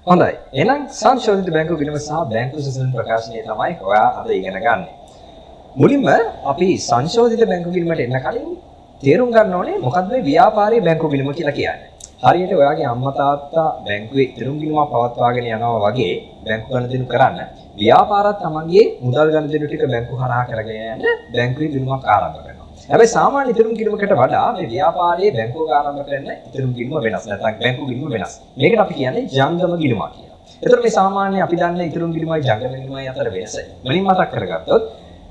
හොඳයි. එහෙනම් සංශෝධිත බැංකු ගිණුම සහ බැංකු සැසඳුම් ප්‍රකාශනය තමයි ඔයා අද ඉගෙන ගන්නේ. මුලින්ම අපි සංශෝධිත බැංකු ගිණුමට එන්න කලින් තේරුම් ගන්න ඕනේ මොකද්ද මේ ව්‍යාපාරයේ බැංකු ගිණුම කියලා කියන්නේ. හරියට ඔයාගේ අම්මා තාත්තා බැංකුවේ ඉතිරුම් ගිණුමක් පවත්වාගෙන යනවා වගේ බැංකු ගනුදෙනු කරන්න ව්‍යාපාරات තමන්ගේ මුදල් ගනුදෙනු ටික බැංකු හරහා කරගෙන යන්න බැංකුවේ ගිණුමක් ආරම්භ කරනවා. හැබැයි සාමාන්‍ය ඉතිරුම් ගිණුමකට වඩා මේ ව්‍යාපාරයේ බැංකුවක ආරම්භ කරන ඉතිරුම් ගිණුම වෙනස්. නැත්නම් බැංකු ගිණුම වෙනස්. මේකට අපි කියන්නේ ජංගම ගිණුමක් කියලා. එතකොට මේ සාමාන්‍ය අපි දන්න ඉතිරුම් ගිණුමයි ජංගම ගිණුමයි අතර වෙනස මුලින් මතක් කරගත්තොත්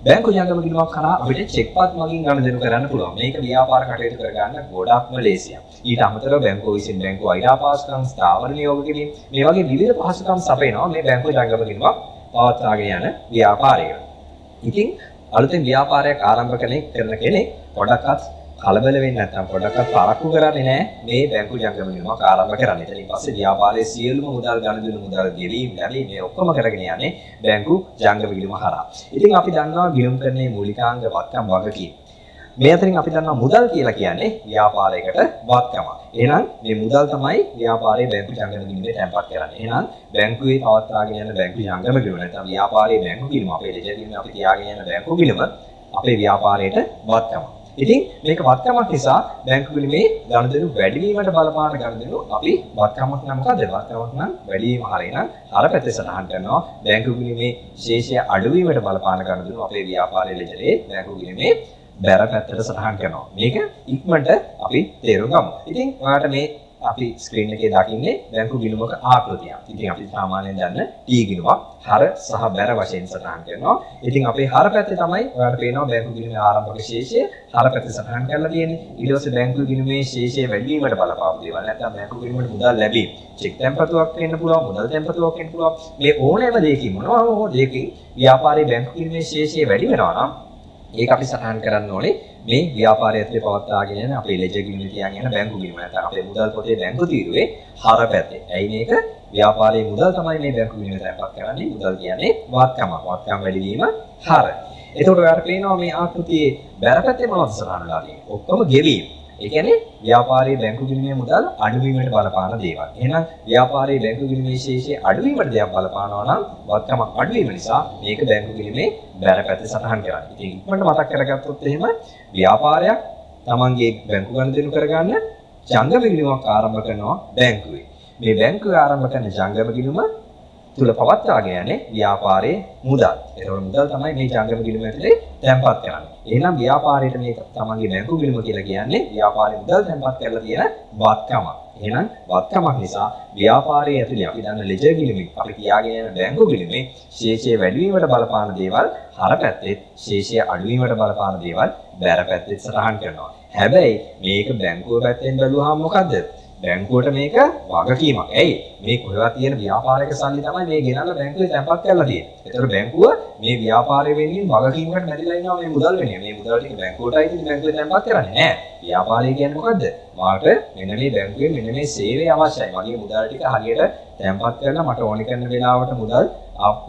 බැංකු ජංගම ගිණුමක් කරා අපිට චෙක්පත් මගින් ගනුදෙනු කරන්න පුළුවන්. මේක ව්‍යාපාර කටයුතු කරගන්න ගොඩක්ම ලේසියක්. ඊට අමතරව බැංකුව විසින් බැංකු අයිරා පහසුකම්, ස්ථාවර නියෝග කිරීම මේ වගේ විවිධ පහසුකම් සපයනවා මේ බැංකු ජංගම ගිණුමක් පවත්වාගෙන යන ව්‍යාපාරයකට. ඉතින් අලුතෙන් ව්‍යාපාරයක් ආරම්භ කරන කෙනෙක් පොඩක්වත් කලබල වෙන්නේ නැත්නම් පොඩක්වත් පරක්කු කරන්නේ නැහැ මේ බැංකු ජංගම ගිණුමක් ආරම්භ කරන්න. එතනින් පස්සේ ව්‍යාපාරයේ සියලුම මුදල් ගනුදෙනු, මුදල් ගෙවීම ලැබීම මේ ඔක්කොම කරගෙන යන්නේ බැංකු ජංගම ගිණුම හරහා. ඉතින් අපි දන්නවා ගිණුම් කරන්නේ මූලිකාංග වත්කම් වගකීම්. මේ අතරින් අපි දන්නවා මුදල් කියලා කියන්නේ ව්‍යාපාරයකට වත්කමක්. එහෙනම් මේ මුදල් තමයි ව්‍යාපාරයේ බැංකු ජංගම ගිණුමේ තැන්පත් කරන්නේ. එහෙනම් බැංකුවේ පවත්වාගෙන යන බැංකු ජංගම ගිණුම නැත්නම් ව්‍යාපාරයේ බැංකු ගිණුම, අපේ ලෙජර් ගිණුම අපි තියාගෙන යන බැංකු ගිණුම අපේ ව්‍යාපාරයට වත්කමක්. ඉතින් මේක වත්කමක් නිසා බැංකු ගිණුමේ ගනුදෙනු වැඩිවීමට බලපාන ගනුදෙනු අපි වත්කමක් නම් මොකද්ද? වත්කමක් නම් වැඩිවීම හරිනම් අර පැත්තේ සටහන් කරනවා. බැංකු ගිණුමේ ශේෂය අඩුවීමට බලපාන ගනුදෙනු අපේ ව්‍යාපාරයේ ලෙජරේ බැංකු ගිණුමේ බැර පැත්තට සටහන් කරනවා. මේක ඉක්මනට අපි තේරුම් ගමු. ඉතින් ඔයාලට මේ අපි ස්ක්‍රීන් එකේ දකින්නේ බැංකු ගිණුමක ආකෘතියක්. ඉතින් අපි සාමාන්‍යයෙන් දන්න T ගිණුමක් හර සහ බැර වශයෙන් සටහන් කරනවා. ඉතින් අපේ හර පැත්තේ තමයි ඔයාලට පේනවා බැංකු ගිණුමේ ආරම්භක ශේෂය හර පැත්තේ සටහන් කරලා තියෙන්නේ. ඊට පස්සේ බැංකු ගිණුමේ ශේෂය වැඩි වීමට බලපාපු දේවල්. නැත්නම් බැංකු ගිණුමට මුදල් ලැබීම. චෙක් තැන්පතුවක් වෙන්න පුළුවන්, මුදල් තැන්පතුවක් වෙන්න පුළුවන්. මේ ඕනෑම දෙයකින් මොනවා හෝ දෙයකින් ව්‍යාපාරයේ බැංකු ගිණුමේ ශේෂය වැඩි වෙනවා නම් ඒක අපි සටහන් කරන්න ඕනේ මේ ව්‍යාපාරය ඇතුලේ පවත්වාගෙන යන අපේ ලෙජර් ගිණුමේ තියාගෙන යන බැංකු ගිණුම නැත්නම් අපේ මුදල් පොතේ බැංකු තීරුවේ හර පැත්තේ. ඇයි මේක ව්‍යාපාරයේ මුදල් තමයි මේ බැංකු ගිණුමේ තැන්පත් කරන්නේ. මුදල් කියන්නේ වත්කමක්. වත්කම් වැඩිවීම හර. එතකොට ඔයාලට පේනවා මේ ආකෘතියේ බැර පැත්තේ මොනවද සටහන් වෙලා තියෙන්නේ? ඔක්කොම ගෙවීම්. ඒ කියන්නේ ව්‍යාපාරයේ බැංකු ගිණුමේ මුදල් අඩුවීමට බලපාන දේවල්. එහෙනම් ව්‍යාපාරයේ බැංකු ගිණුමේ ශේෂය අඩුවීමට දෙයක් බලපානවා නම් වත්කමක් අඩුවීම නිසා මේක බැංකු ගිණුමේ බැර පැත්තේ සටහන් කරන්නේ. ඉතින් ඉක්මනට මතක් කරගත්තොත් එහෙම ව්‍යාපාරයක් තමන්ගේ බැංකු ගනුදෙනු කරගන්න ජංගම ගිණුමක් ආරම්භ කරනවා බැංකුවේ. මේ බැංකුවේ ආරම්භ කරන ජංගම ගිණුම තුල පවත්වාගෙන යන්නේ ව්‍යාපාරයේ මුදල්. ඒතකොට මුදල් තමයි මේ ජංගම ගිණුම ඇතුලේ තැන්පත් කරන්නේ. එහෙනම් ව්‍යාපාරයට මේ තමන්ගේ බැංකු ගිණුම කියලා කියන්නේ ව්‍යාපාරයේ මුදල් තැන්පත් කරලා තියෙන වත්කමක්. එහෙනම් වත්කමක් නිසා ව්‍යාපාරයේ ඇතුලේ අපි දන්න ලෙජර් ගිණුමේ අපි තියාගෙන යන බැංකු ගිණුමේ ශේෂය වැඩිවීමට බලපාන දේවල් හර පැත්තේ, ශේෂය අඩුවීමට බලපාන දේවල් බැර පැත්තේ සටහන් කරනවා. හැබැයි මේක බැංකුව පැත්තෙන් බැලුවාම මොකද්ද? බැංකුවට මේක වගකීමක්. ඇයි? මේ කොහෙවත් තියෙන ව්‍යාපාරික සල්ලි තමයි මේ ගෙනල්ලා බැංකුවේ තැන්පත් කරලා තියෙන්නේ. ඒතර බැංකුව මේ ව්‍යාපාරය වෙනුවෙන් වගකීමකට මැදිලා ඉන්නවා මේ මුදල් වෙනුවෙන්. මේ මුදල් ටික බැංකුවට අයිති බැංකුවේ තැන්පත් කරන්නේ නෑ. ව්‍යාපාරය කියන්නේ මොකද්ද? මාට මෙන්න මේ බැංකුවේ මෙන්න මේ සේවය අවශ්‍යයි. මගේ මුදල් ටික හරියට තැන්පත් කරලා මට ඕන කරන වෙලාවට මුදල්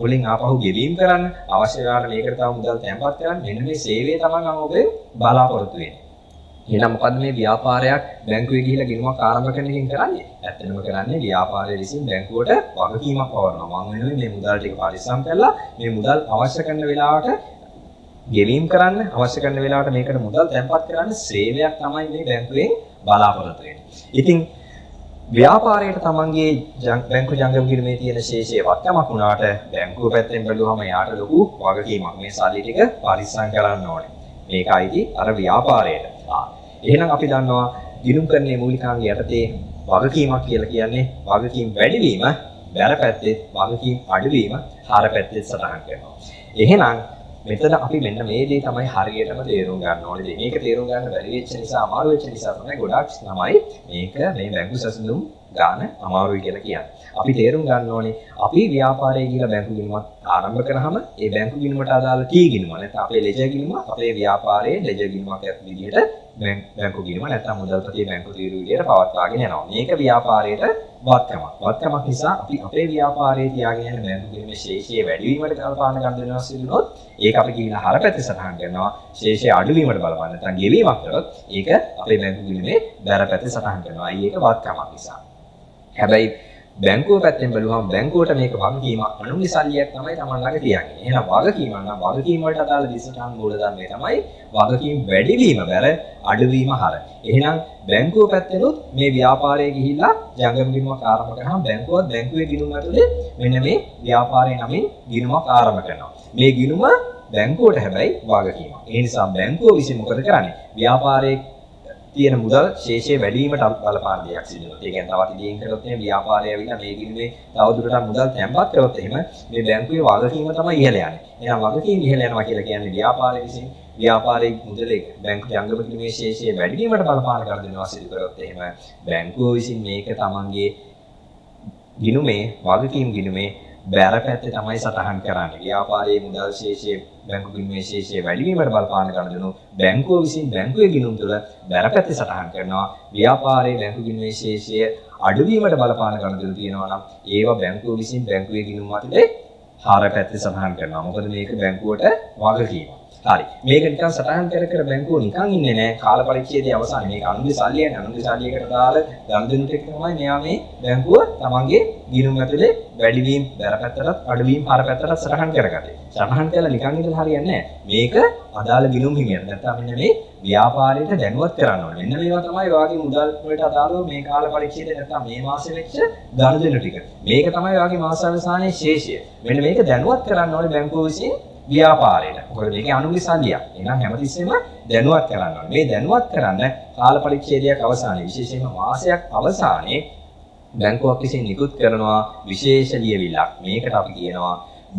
වලින් ආපහු ගෙවීම් කරන්න, අවශ්‍ය වෙලාවට මේකට තව මුදල් තැන්පත් කරන්න, මෙන්න මේ සේවය තමයි මම ඔබෙන් බලාපොරොත්තු වෙන්නේ. එහෙනම් මොකද්ද මේ ව්‍යාපාරයක් බැංකුවේ ගිහිල්ලා ගිණුමක් ආරම්භ කරන එකෙන් කරන්නේ? ඇත්තටම කරන්නේ ව්‍යාපාරය විසින් බැංකුවට වගකීමක් පවරනවා. මං වෙනුවෙන් මේ මුදල් ටික පරිස්සම් කරලා මේ මුදල් අවශ්‍ය කරන වෙලාවට ගෙවීම් කරන්න, අවශ්‍ය කරන වෙලාවට මේකට මුදල් තැන්පත් කරන්න සේවයක් තමයි මේ බැංකුවෙන් බලාපොරොත්තු වෙන්නේ. ඉතින් ව්‍යාපාරයට තමන්ගේ බැංකු ජංගම ගිණුමේ තියෙන ශේෂය වත්කමක් වුණාට බැංකුව පැත්තෙන් බැලුවම යාට ලොකු වගකීමක්. මේ සල්ලි ටික පරිස්සම් කරන්න ඕනේ. මේක අයිති අර ව්‍යාපාරයට. එහෙනම් අපි දන්නවා ගිණුම් කරන්නේ මූලිකාංග යටතේ වගකීමක් කියලා කියන්නේ වගකීම් වැඩිවීම බැර පැත්තේ, වගකීම් අඩුවීම හර පැත්තේ සටහන් කරනවා. එහෙනම් මෙතන අපි මෙන්න මේ දේ තමයි හරියටම තේරුම් ගන්න ඕනේ දේ. මේක තේරුම් ගන්න බැරි වෙච්ච නිසා, අමාරු වෙච්ච නිසා තමයි ගොඩාක් ළමයි මේක මේ බැංකු සැසඳුම් ගන්න අමාරුයි කියලා කියන්නේ. අපි තේරුම් ගන්න ඕනේ අපි ව්‍යාපාරයේ ගිහිලා බැංකු ගිණුමක් ආරම්භ කරාම ඒ බැංකු ගිණුමට අදාළ T ගිණුම නැත්නම් අපේ ලෙජර් ගිණුම අපේ ව්‍යාපාරයේ ලෙජර් ගිණුමක් විදිහට බැංකු ගිණුම නැත්නම් මුදල්පතේ බැංකු තීරු විදිහට පවත්වාගෙන යනවා. මේක ව්‍යාපාරයට වත්කමක්. වත්කමක් නිසා අපි අපේ ව්‍යාපාරයේ තියාගෙන යන බැංකු ගිණුමේ ශේෂය වැඩි වීමට බලපාන ගනුදෙනුවක් සිදු වුණොත් ඒක අපි ගිහිලා හර පැත්තේ සටහන් කරනවා. ශේෂය අඩු වීමට බලපාන නැත්නම් ගෙවීමක් කරොත් ඒක අපේ බැංකු ගිණුමේ බැර පැත්තේ සටහන් කරනවා. අයි ඒක වත්කමක් නිසා. හැබැයි බැංකුව පැත්තෙන් බැලුවම බැංකුවට මේක වගකීමක්, අනුන්ගේ සල්ලියක් තමයි Taman ළඟ තියාගෙන. එහෙනම් වගකීමක් නම් වගකීම් වලට අදාළ දිසටහන් මූලධර්මය තමයි වගකීම් වැඩිවීම බැර අඩුවීම හර. එහෙනම් බැංකුව පැත්තෙනුත් මේ ව්‍යාපාරයේ ගිහිල්ලා ජංගම ගිණුමක් ආරම්භ කරාම බැංකුවත් බැංකුවේ ගිණුම ඇතුලේ මෙන්න මේ ව්‍යාපාරයේ නමින් ගිණුමක් ආරම්භ කරනවා. මේ ගිණුම බැංකුවට හැබැයි වගකීමක්. ඒ නිසා බැංකුව විසින් මොකද කරන්නේ? ව්‍යාපාරයේ තියෙන මුදල් ශේෂය වැඩි වීමට බලපාන දෙයක් සිදු වෙනවා. ඒ කියන්නේ තවත් ඉදිරියෙන් කරොත් එහෙම ව්‍යාපාරය ඇවිල්ලා මේ ගිණුමේ තව දුරටත් මුදල් තැන්පත් කරොත් එහෙම මේ බැංකුවේ වගකීම තමයි ඉහළ යන්නේ. එහෙනම් වගකීම ඉහළ යනවා කියලා කියන්නේ ව්‍යාපාරය විසින් ව්‍යාපාරයේ මුදලේ බැංකු ජංගම ගිණුමේ ශේෂය වැඩි වීමට බලපාන ගනුදෙනුවක් සිදු කරොත් එහෙම බැංකුව විසින් මේක තමන්ගේ ගිණුමේ වගකීම් ගිණුමේ බැර පැත්තේ තමයි සටහන් කරන්නේ. ව්‍යාපාරයේ මුදල් ශේෂයේ බැංකු ගිණුමේ ශේෂය වැඩි වීමට බලපාන ගනුදෙනු බැංකුව විසින් බැංකුවේ ගිණුම් තුළ බැර පැත්තේ සටහන් කරනවා. ව්‍යාපාරයේ බැංකු ගිණුමේ ශේෂය අඩු වීමට බලපාන ගනුදෙනු තියෙනවා නම් ඒවා බැංකුව විසින් බැංකුවේ ගිණුම් අතුලේ හර පැත්තේ සටහන් කරනවා. මොකද මේක බැංකුවට වගකීමක්. හරි. මේක නිකන් සටහන් කර කර බැංකුව නිකන් ඉන්නේ නෑ. කාල පරිච්ඡේදයේ අවසානයේ මේක අනුන්ගේ සල්ලියනේ. අනුන්ගේ සල්ලියකට දාලා ගනුදෙනු ටික තමයි මෙයා මේ බැංකුව තමන්ගේ ගිණුම් ඇතුලේ වැඩිවීම බැර පැත්තටත් අඩුවීම හර පැත්තටත් සටහන් කරගත්තේ. සටහන් කරලා නිකන් ඉඳලා හරියන්නේ නෑ. මේක අදාළ ගිණුම් හිමියන් නැත්නම් මෙන්න මේ ව්‍යාපාරයට දැනුවත් කරන්න ඕනේ. මෙන්න මේවා තමයි ඔයාගේ මුදල් වලට අදාළව මේ කාල පරිච්ඡේදය නැත්නම් මේ මාසෙ වෙච්ච ගනුදෙනු ටික. මේක තමයි ඔයාගේ මාස අවසානයේ ශේෂය. මෙන්න මේක දැනුවත් කරන්න ඕනේ බැංකුව විසින් ව්‍යාපාරයට. මොකද මේකේ අනුන්ගේ සල්ලියක්. එහෙනම් හැමතිස්සෙම දැනුවත් කරන්න ඕනේ. මේ දැනුවත් කරන්න කාල පරිච්ඡේදයක් අවසානයේ විශේෂයෙන්ම මාසයක් අවසානයේ බැංකුවක් විසින් නිකුත් කරනවා විශේෂ ලියවිල්ලක්. මේකට අපි කියනවා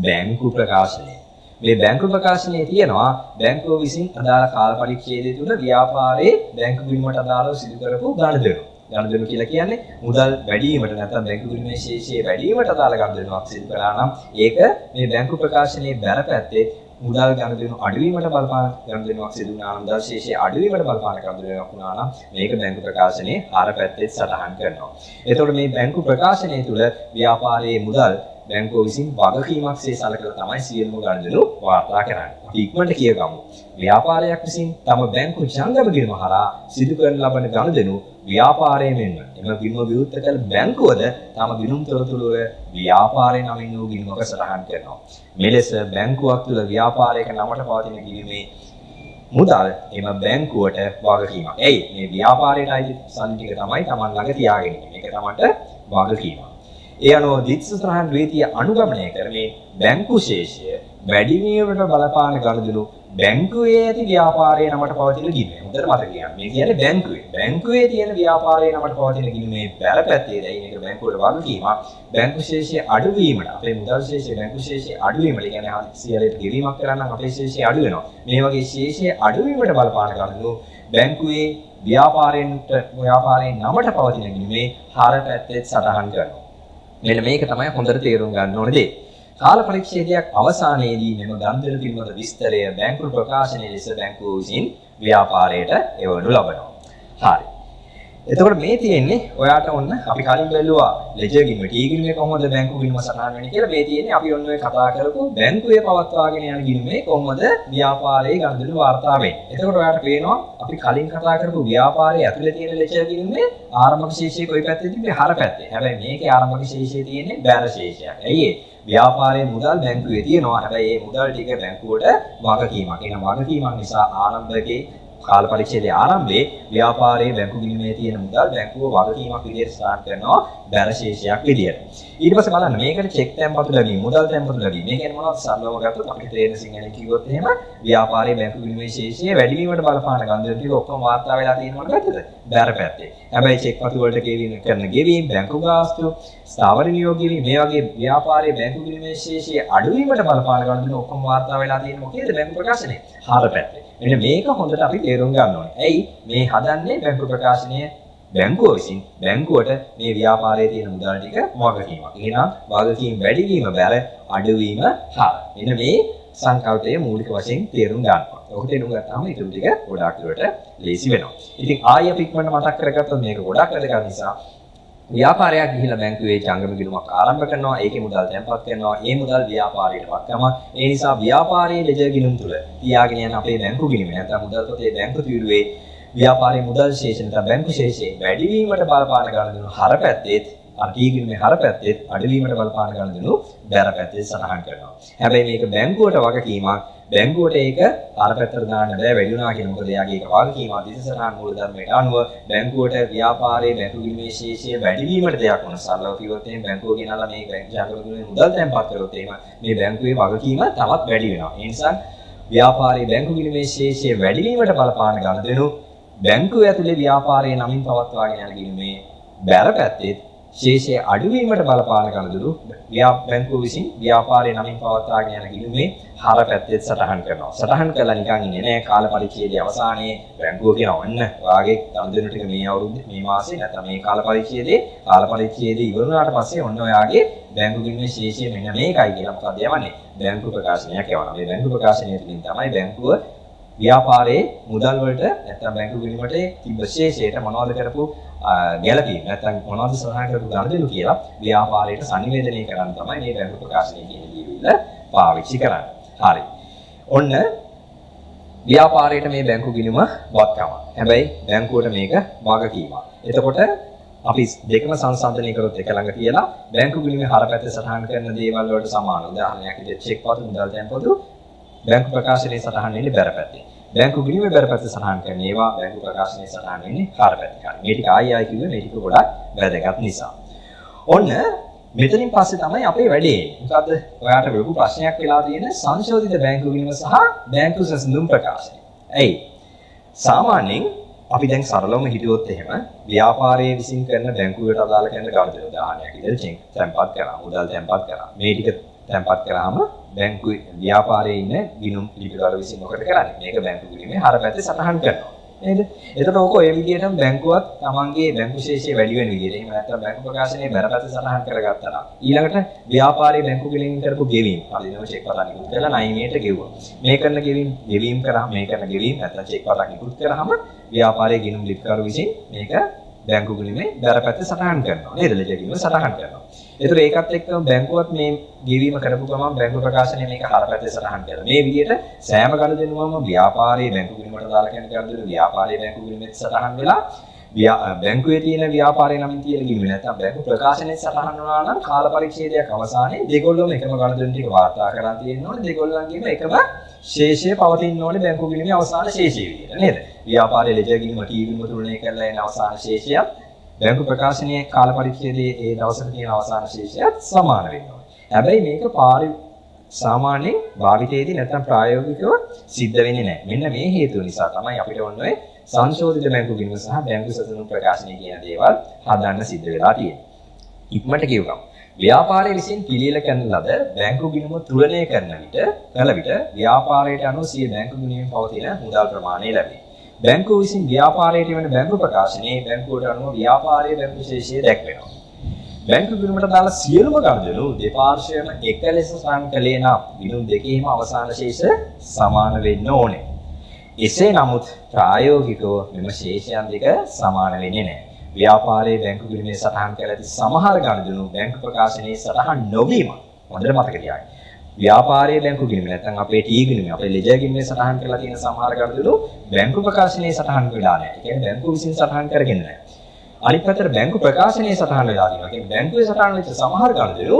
බැංකු ප්‍රකාශනය. මේ බැංකු ප්‍රකාශනයේ තියෙනවා බැංකුව විසින් අදාළ කාල පරිච්ඡේදය තුළ ව්‍යාපාරයේ බැංකු ගිණුමට අදාළව සිදු කරපු ගනුදෙනු. ගනුදෙනු කියලා කියන්නේ මුදල් වැඩි වීමට නැත්නම් බැංකු ගිණුමේ ශේෂය වැඩි වීමට අදාළ ගනුදෙනුවක් සිදු කළා නම් ඒක මේ බැංකු ප්‍රකාශනයේ බැර පැත්තේ මුදල් ගනුදෙනු අඩුවීමට බලපාන ගනුදෙනුවක් සිදු වුණා නම් මුදල් ශේෂය අඩුවීමට බලපාන ගනුදෙනුවක් වුණා නම් මේක බැංකු ප්‍රකාශනයේ හර පැත්තේ සටහන් කරනවා. එතකොට මේ බැංකු ප්‍රකාශනය තුළ ව්‍යාපාරයේ මුදල් බැංකුව විසින් වගකීමක් සේ සලකලා තමයි සියලුම ගනුදෙනු වාර්තා කරන්නේ. අපි ඉක්මනට කියගමු. ව්‍යාපාරයක් විසින් තම බැංකු ජංගම ගිණුම හරහා සිදු කරන ලබන ගනුදෙනු ව්‍යාපාරයේ මෙන්ම එම ගිණුම විවෘත කළ බැංකුවද තම ගිණුම් තොරතුරු වල ව්‍යාපාරයේ නමින් වූ ගිණුමක සටහන් කරනවා. මෙලෙස බැංකුවක් තුළ ව්‍යාපාරයක නමට පවතින ගිණුමේ මුදල් එම බැංකුවට වගකීමක්. ඇයි මේ ව්‍යාපාරයට අයිති සල්ලි ටික තමයි Taman ළඟ තියාගෙන ඉන්නේ. මේක Tamanට වගකීමක්. ඒ අනුව ද්විත්ව රීතිය අනුගමනය කරමින් බැංකු ශේෂය වැඩිවීමට බලපාන ගනුදෙනු බැංකුවේ ඇති ව්‍යාපාරයේ නමට පවතින ගිණුමේ. හොඳට මතක තියාගන්න. මේ කියන්නේ බැංකුවේ. බැංකුවේ තියෙන ව්‍යාපාරයේ නමට පවතින ගිණුමේ බැර පැත්තේ දැයි මේක බැංකුවට වගකීමක්. බැංකු ශේෂය අඩුවීමට අපේ මුදල් ශේෂය බැංකු ශේෂය අඩුවීමට, ඒ කියන්නේ හදිසියෙට ගෙවීමක් කරා නම් අපේ ශේෂය අඩු වෙනවා. මේ වගේ ශේෂය අඩුවීමට බලපාන ගනුදෙනු බැංකුවේ ව්‍යාපාරෙන්ට ව්‍යාපාරයේ නමට පවතින ගිණුමේ හර පැත්තේ සටහන් කරනවා. මෙන්න මේක තමයි හොඳට තේරුම් ගන්න ඕන දේ. කාල පරිච්ඡේදයක් අවසානයේදී මෙම ගනුදෙනු පිළිබඳ විස්තරය බැංකු ප්‍රකාශනයේ ලෙස බැංකුව විසින් ව්‍යාපාරයට එවනු ලබනවා. හරි. එතකොට මේ තියෙන්නේ ඔයාට ඔන්න අපි කලින් බැලුවා ලෙජර් ගිණුම ටී ගිණුමේ කොහොමද බැංකු ගිණුම සටහන් වෙන්නේ කියලා. මේ තියෙන්නේ අපි ඔන්න ඔය කතා කරපු බැංකුවේ පවත්වාගෙන යන ගිණුමේ කොහොමද ව්‍යාපාරයේ ගනුදෙනු වාර්තා වෙන්නේ. එතකොට ඔයාට පේනවා අපි කලින් කතා කරපු ව්‍යාපාරයේ ඇතුලේ තියෙන ලෙජර් ගිණුමේ ආරම්භක ශේෂය කොයි පැත්තේ තිබ්බේ? හර පැත්තේ. හැබැයි මේකේ ආරම්භක ශේෂය තියෙන්නේ බැර ශේෂයක්. ඇයි ඒ? ව්‍යාපාරයේ මුදල් බැංකුවේ තියෙනවා. හැබැයි ඒ මුදල් ටික බැංකුවට වගකීමක්. එහෙනම් වගකීමක් නිසා ආරම්භකේ කාල පරිච්ඡේදයේ ආරම්භයේ ව්‍යාපාරයේ බැංකු ගිණුමේ තියෙන මුදල් බැංකුව වගකීමක් විදියට සටහන් කරනවා බැර ශේෂයක් විදියට. ඊට පස්සේ බලන්න මේකට චෙක් තැන්පතු ලැබීම, මුදල් තැන්පතු ලැබීම. මේ කියන්නේ මොනවද? සරලව ගත්තොත් අපිට තේරෙන සිංහලෙන් කිව්වොත් එහෙම ව්‍යාපාරයේ බැංකු ගිණුමේ ශේෂය වැඩි වීමට බලපාන ගනුදෙනු ටික ඔක්කොම වාර්තා වෙලා තියෙන මොන පැත්තද? බැර පැත්තේ. හැබැයි චෙක් පතු වලට ගෙවීම කරන ගෙවීම, බැංකු ගාස්තු, ස්ථාවර නියෝග ගෙවීම මේ වගේ ව්‍යාපාරයේ බැංකු ගිණුමේ ශේෂය අඩු වීමට බලපාන ගනුදෙනු ඔක්කොම වාර්තා වෙලා තියෙන මොකේද? බැංකු ප්‍රකාශනයේ හර පැත්තේ. මෙන්න මේක හොඳට අපි තේරුම් ගන්න ඕනේ. ඇයි මේ හදන්නේ බැංකු ප්‍රකාශනය බැංකුව විසින් බැංකුවට මේ ව්‍යාපාරයේ තියෙන මුදල් ටික වගකීමක්. එහෙනම් වගකීම් වැඩි වීම බැර අඩුවීම හර. මෙන්න මේ සංකල්පය මූලික වශයෙන් තේරුම් ගන්න ඕනේ. ඔක තේරුම් ගත්තාම ඊටු ටික ගොඩාක් දුරට ලේසි වෙනවා. ඉතින් ආයෙ අපි ඉක්මනට මතක් කරගත්තොත් මේක ගොඩාක් වැදගත් නිසා ව්‍යාපාරයක් ගිහිල්ලා බැංකුවේ ජංගම ගිණුමක් ආරම්භ කරනවා. ඒකේ මුදල් තැන්පත් කරනවා. ඒ මුදල් ව්‍යාපාරයට වත්කමක්. ඒ නිසා ව්‍යාපාරයේ ලෙජර් ගිණුම් තුල තියාගෙන යන අපේ බැංකු ගිණුම නැත්නම් මුදල් පොතේ බැංකු තීරුවේ ව්‍යාපාරයේ මුදල් ශේෂ නැත්නම් බැංකු ශේෂයේ වැඩිවීමට බලපාන ගනුදෙනු හර පැත්තේත් අර ටී ගිණුමේ හර පැත්තෙත් අඩුවීමට බලපාන ගනුදෙනු බැර පැත්තේ සටහන් කරනවා. හැබැයි මේක බැංකුවට වගකීමක්. බැංකුවට ඒක අර පැත්තට දාන්න බෑ වැඩි වුණා කියලා. මොකද එයාගේ ඒක වගකීමක්. දිස සටහන් මූලධර්මයට අනුව බැංකුවට ව්‍යාපාරයේ බැංකු ගිණුමේ ශේෂය වැඩි වීමට දෙයක් වුණා. සරලව කිව්වොත් එහෙනම් බැංකුව ගෙනල්ලා මේ බැංකු ජංගම ගිණුමේ මුදල් තැන්පත් කරොත් එහෙම මේ බැංකුවේ වගකීම තවත් වැඩි වෙනවා. ඒ නිසා ව්‍යාපාරයේ බැංකු ගිණුමේ ශේෂය වැඩි වීමට බලපාන ගනුදෙනු බැංකුව ඇතුලේ ව්‍යාපාරයේ නමින් පවත්වාගෙන යන ගිණුමේ බැර පැත්තේ ශේෂය අඩුවීමට බලපාන ගනුදෙනු බැංකුව විසින් ව්‍යාපාරයේ නමින් පවත්වාගෙන යන ගිණුමේ හර පැත්තේ සටහන් කරනවා. සටහන් කරලා නිකන් ඉන්නේ නෑ. කාල පරිච්ඡේදයේ අවසානයේ බැංකුව කියනවා ඔන්න ඔයාගේ ගනුදෙනු ටික මේ අවුරුද්දේ මේ මාසේ නැත්නම් මේ කාල පරිච්ඡේදයේ ඉවර වුණාට පස්සේ ඔන්න ඔයාගේ බැංකු ගිණුමේ ශේෂය මෙන්න මේකයි කියලා මොකක්ද යවන්නේ? බැංකු ප්‍රකාශනයක් යවනවා. මේ බැංකු ප්‍රකාශනය තුළින් තමයි බැංකුව ව්‍යාපාරයේ මුදල් වලට නැත්නම් බැංකු ගිණුමට තිබ්බ ශේෂයට මොනවද කරපු ගැළපීම් නැත්නම් මොනවද සඳහන් කරපු ගනුදෙනු කියලා ව්‍යාපාරයට සංනිවේදනය කරන්න තමයි මේ බැංකු ප්‍රකාශනය කියන ලියවිල්ල පාවිච්චි කරන්නේ. හරි. ඔන්න ව්‍යාපාරයට මේ බැංකු ගිණුම වත්කමක්. හැබැයි බැංකුවට මේක වගකීමක්. එතකොට අපි දෙකම සංසන්දනය කරොත් එක ළඟ තියලා බැංකු ගිණුමේ හර පැත්තේ සටහන් කරන දේවල් වලට සමාන උදාහරණයක් විදිහට චෙක් පතු මුදල් තැන්පතු බැංකු ප්‍රකාශනයේ සටහන් වෙන්නේ බැර පැත්තේ. බැංකු ගිණුමේ බැර පැත්තේ සටහන් කරන ඒවා බැංකු ප්‍රකාශනයේ සටහන් වෙන්නේ හර පැත්තේ. හරි. මේ ටික ආයි ආයි කිව්වේ මේ ටික ගොඩක් වැදගත් නිසා. ඔන්න මෙතනින් පස්සේ තමයි අපේ වැඩේ. මොකද්ද? ඔයාට ලොකු ප්‍රශ්නයක් වෙලා තියෙන සංශෝධිත බැංකු ගිණුම සහ බැංකු සැසඳුම් ප්‍රකාශනය. ඇයි? සාමාන්‍යයෙන් අපි දැන් සරලවම හිතුවොත් එහෙම ව්‍යාපාරයේ විසින් කරන බැංකුවට අදාළ කරන ගනුදෙනු උදාහරණයක් විදිහට චෙක් තැන්පත් කරා, මුදල් තැන්පත් කරා. මේ ටික තැන්පත් කරාම බැංකුවේ ව්‍යාපාරයේ ඉන්න ගිණුම් ලිපිකරු විසින් මොකද කරන්නේ? මේක බැංකු ගිණුමේ හර පැත්තේ සටහන් කරනවා. නේද? එතකොට ඕක ඔය විදිහටම බැංකුවත් තමන්ගේ බැංකු ශේෂය වැඩි වෙන විදිහට එහෙම නැත්නම් බැංකු ප්‍රකාශනයේ බැර පැත්ත සටහන් කරගත්තා නම් ඊළඟට ව්‍යාපාරයේ බැංකු ගිණුමින් කරපු ගෙවීම් හරියටම චෙක් පතක් නිකුත් කරලා ණයමේට ගෙව්වා. මේ කරන ගෙවීම් කරාම මේ කරන ගෙවීම් නැත්නම් චෙක් පතක් නිකුත් කරාම ව්‍යාපාරයේ ගිණුම් ලිපිකරු විසින් මේක බැංකු ගිණුමේ බැර පැත්ත සටහන් කරනවා. නේද? ලෙජර් ගිණුම සටහන් කරනවා. ඒතර ඒකත් එක්කම බැංකුවත් මේ ගෙවීම කරපු ගමන් බැංකු ප්‍රකාශනයේ මේක හර පැත්තේ සටහන් කරනවා. මේ විදිහට සෑම ගනුදෙනුවම ව්‍යාපාරයේ බැංකු ගිණුමට දාලා කියන ගනුදෙනු ව්‍යාපාරයේ බැංකු ගිණුමෙත් සටහන් වෙලා බැංකුවේ තියෙන ව්‍යාපාරයේ නමින් තියෙන ගිණුම නැත්නම් බැංකු ප්‍රකාශනයේ සටහන් වුණා නම් කාල පරිච්ඡේදයක් අවසානයේ දෙගොල්ලොම එකම ගනුදෙනු ටික වාර්තා කරන් තියෙන්න ඕනේ. දෙගොල්ලන්ගේම එකම ශේෂය පවතින්න ඕනේ බැංකු ගිණුමේ අවසාන ශේෂය විදිහට නේද? ව්‍යාපාරයේ ලෙජර් ගිණුම ටී ගිණුම තුලණය කරලා එන අවසාන ශේෂයත් බැංකු ප්‍රකාශනයේ කාල පරිච්ඡේදයේ ඒ දවසට තියෙන අවසාන ශේෂයත් සමාන වෙන්න ඕනේ. හැබැයි මේක සාමාන්‍යයෙන් භාවිතයේදී නැත්නම් ප්‍රායෝගිකව සිද්ධ වෙන්නේ නැහැ. මෙන්න මේ හේතුව නිසා තමයි අපිට ඔන්න ඔය සංශෝධිත බැංකු ගිණුම සහ බැංකු සැසඳුම් ප්‍රකාශනය කියන දේවල් හදන්න සිද්ධ වෙලා තියෙන්නේ. ඉක්මනට කියවගමු. ව්‍යාපාරයේ විසින් පිළියෙල කරන ලද බැංකු ගිණුම තුලණය කරන විට කල විට ව්‍යාපාරයට අනුව සිය බැංකු ගිණුමෙන් පවතින මුදල් ප්‍රමාණය ලැබේ. බැංකුව විසින් ව්‍යාපාරයට එවන බැංකු ප්‍රකාශනයේ බැංකුවට අනුව ව්‍යාපාරයේ බැංකු ශේෂය දැක්වෙනවා. බැංකු ගිණුමට අදාළ සියලුම ගනුදෙනු දෙපාර්ශ්වයම එක ලෙස සටහන් කළේ නම් ගිණුම් දෙකේම අවසාන ශේෂ සමාන වෙන්න ඕනේ. එසේ නමුත් ප්‍රායෝගිකව මෙම ශේෂයන් දෙක සමාන වෙන්නේ නැහැ. ව්‍යාපාරයේ බැංකු ගිණුමේ සටහන් කර ඇති සමහර ගනුදෙනු බැංකු ප්‍රකාශනයේ සටහන් නොවීම හොඳට මතක තියාගන්න. ව්‍යාපාරයේ බැංකු ගිණුම නැත්නම් අපේ ටී ගිණුම අපේ ලෙජර් ගිණුමේ සටහන් කරලා තියෙන සමහර ගනුදෙනු බැංකු ප්‍රකාශනයේ සටහන් වෙලා නැහැ. ඒ කියන්නේ බැංකුව විසින් සටහන් කරගෙන නැහැ. අනිත් පැත්තට බැංකු ප්‍රකාශනයේ සටහන් වෙලා තියෙනවා. ඒ කියන්නේ බැංකුවේ සටහන් වෙච්ච සමහර ගනුදෙනු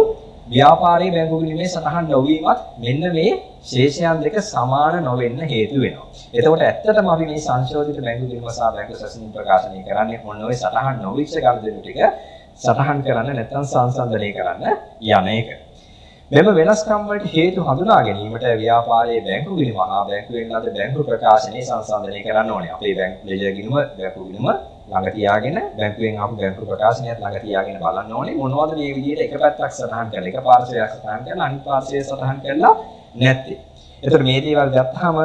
ව්‍යාපාරයේ බැංකු ගිණුමේ සටහන් නොවීමත් මෙන්න මේ ශේෂයන් දෙක සමාන නොවෙන්න හේතු වෙනවා. එතකොට ඇත්තටම අපි මේ සංශෝධිත බැංකු ගිණුම සහ බැංකු සැසඳුම් ප්‍රකාශනය කරන්නේ ඔන්න ඔය සටහන් නොවිච්ච ගනුදෙනු ටික සටහන් කරන්න නැත්නම් සංසන්දනය කරන්න යන එක. මෙම වෙනස්කම් වලට හේතු හඳුනා ගැනීමට ව්‍යාපාරයේ බැංකු ගිණුම හා බැංකුවෙන් ලද බැංකු ප්‍රකාශනය සංසන්දනය කරන්න ඕනේ. අපේ බැංකු ලෙජර් ගිණුම බැංකු ගිණුම ළඟ තියාගෙන බැංකුවෙන් ආපු බැංකු ප්‍රකාශනයත් ළඟ තියාගෙන බලන්න ඕනේ මොනවද මේ විදිහට එක පැත්තක් සටහන් කරලා එක පාර්ශ්වයක් සටහන් කරලා අනිත් පාර්ශ්වය සටහන් කරලා නැත්තේ. එතකොට මේ දේවල් ගත්තාම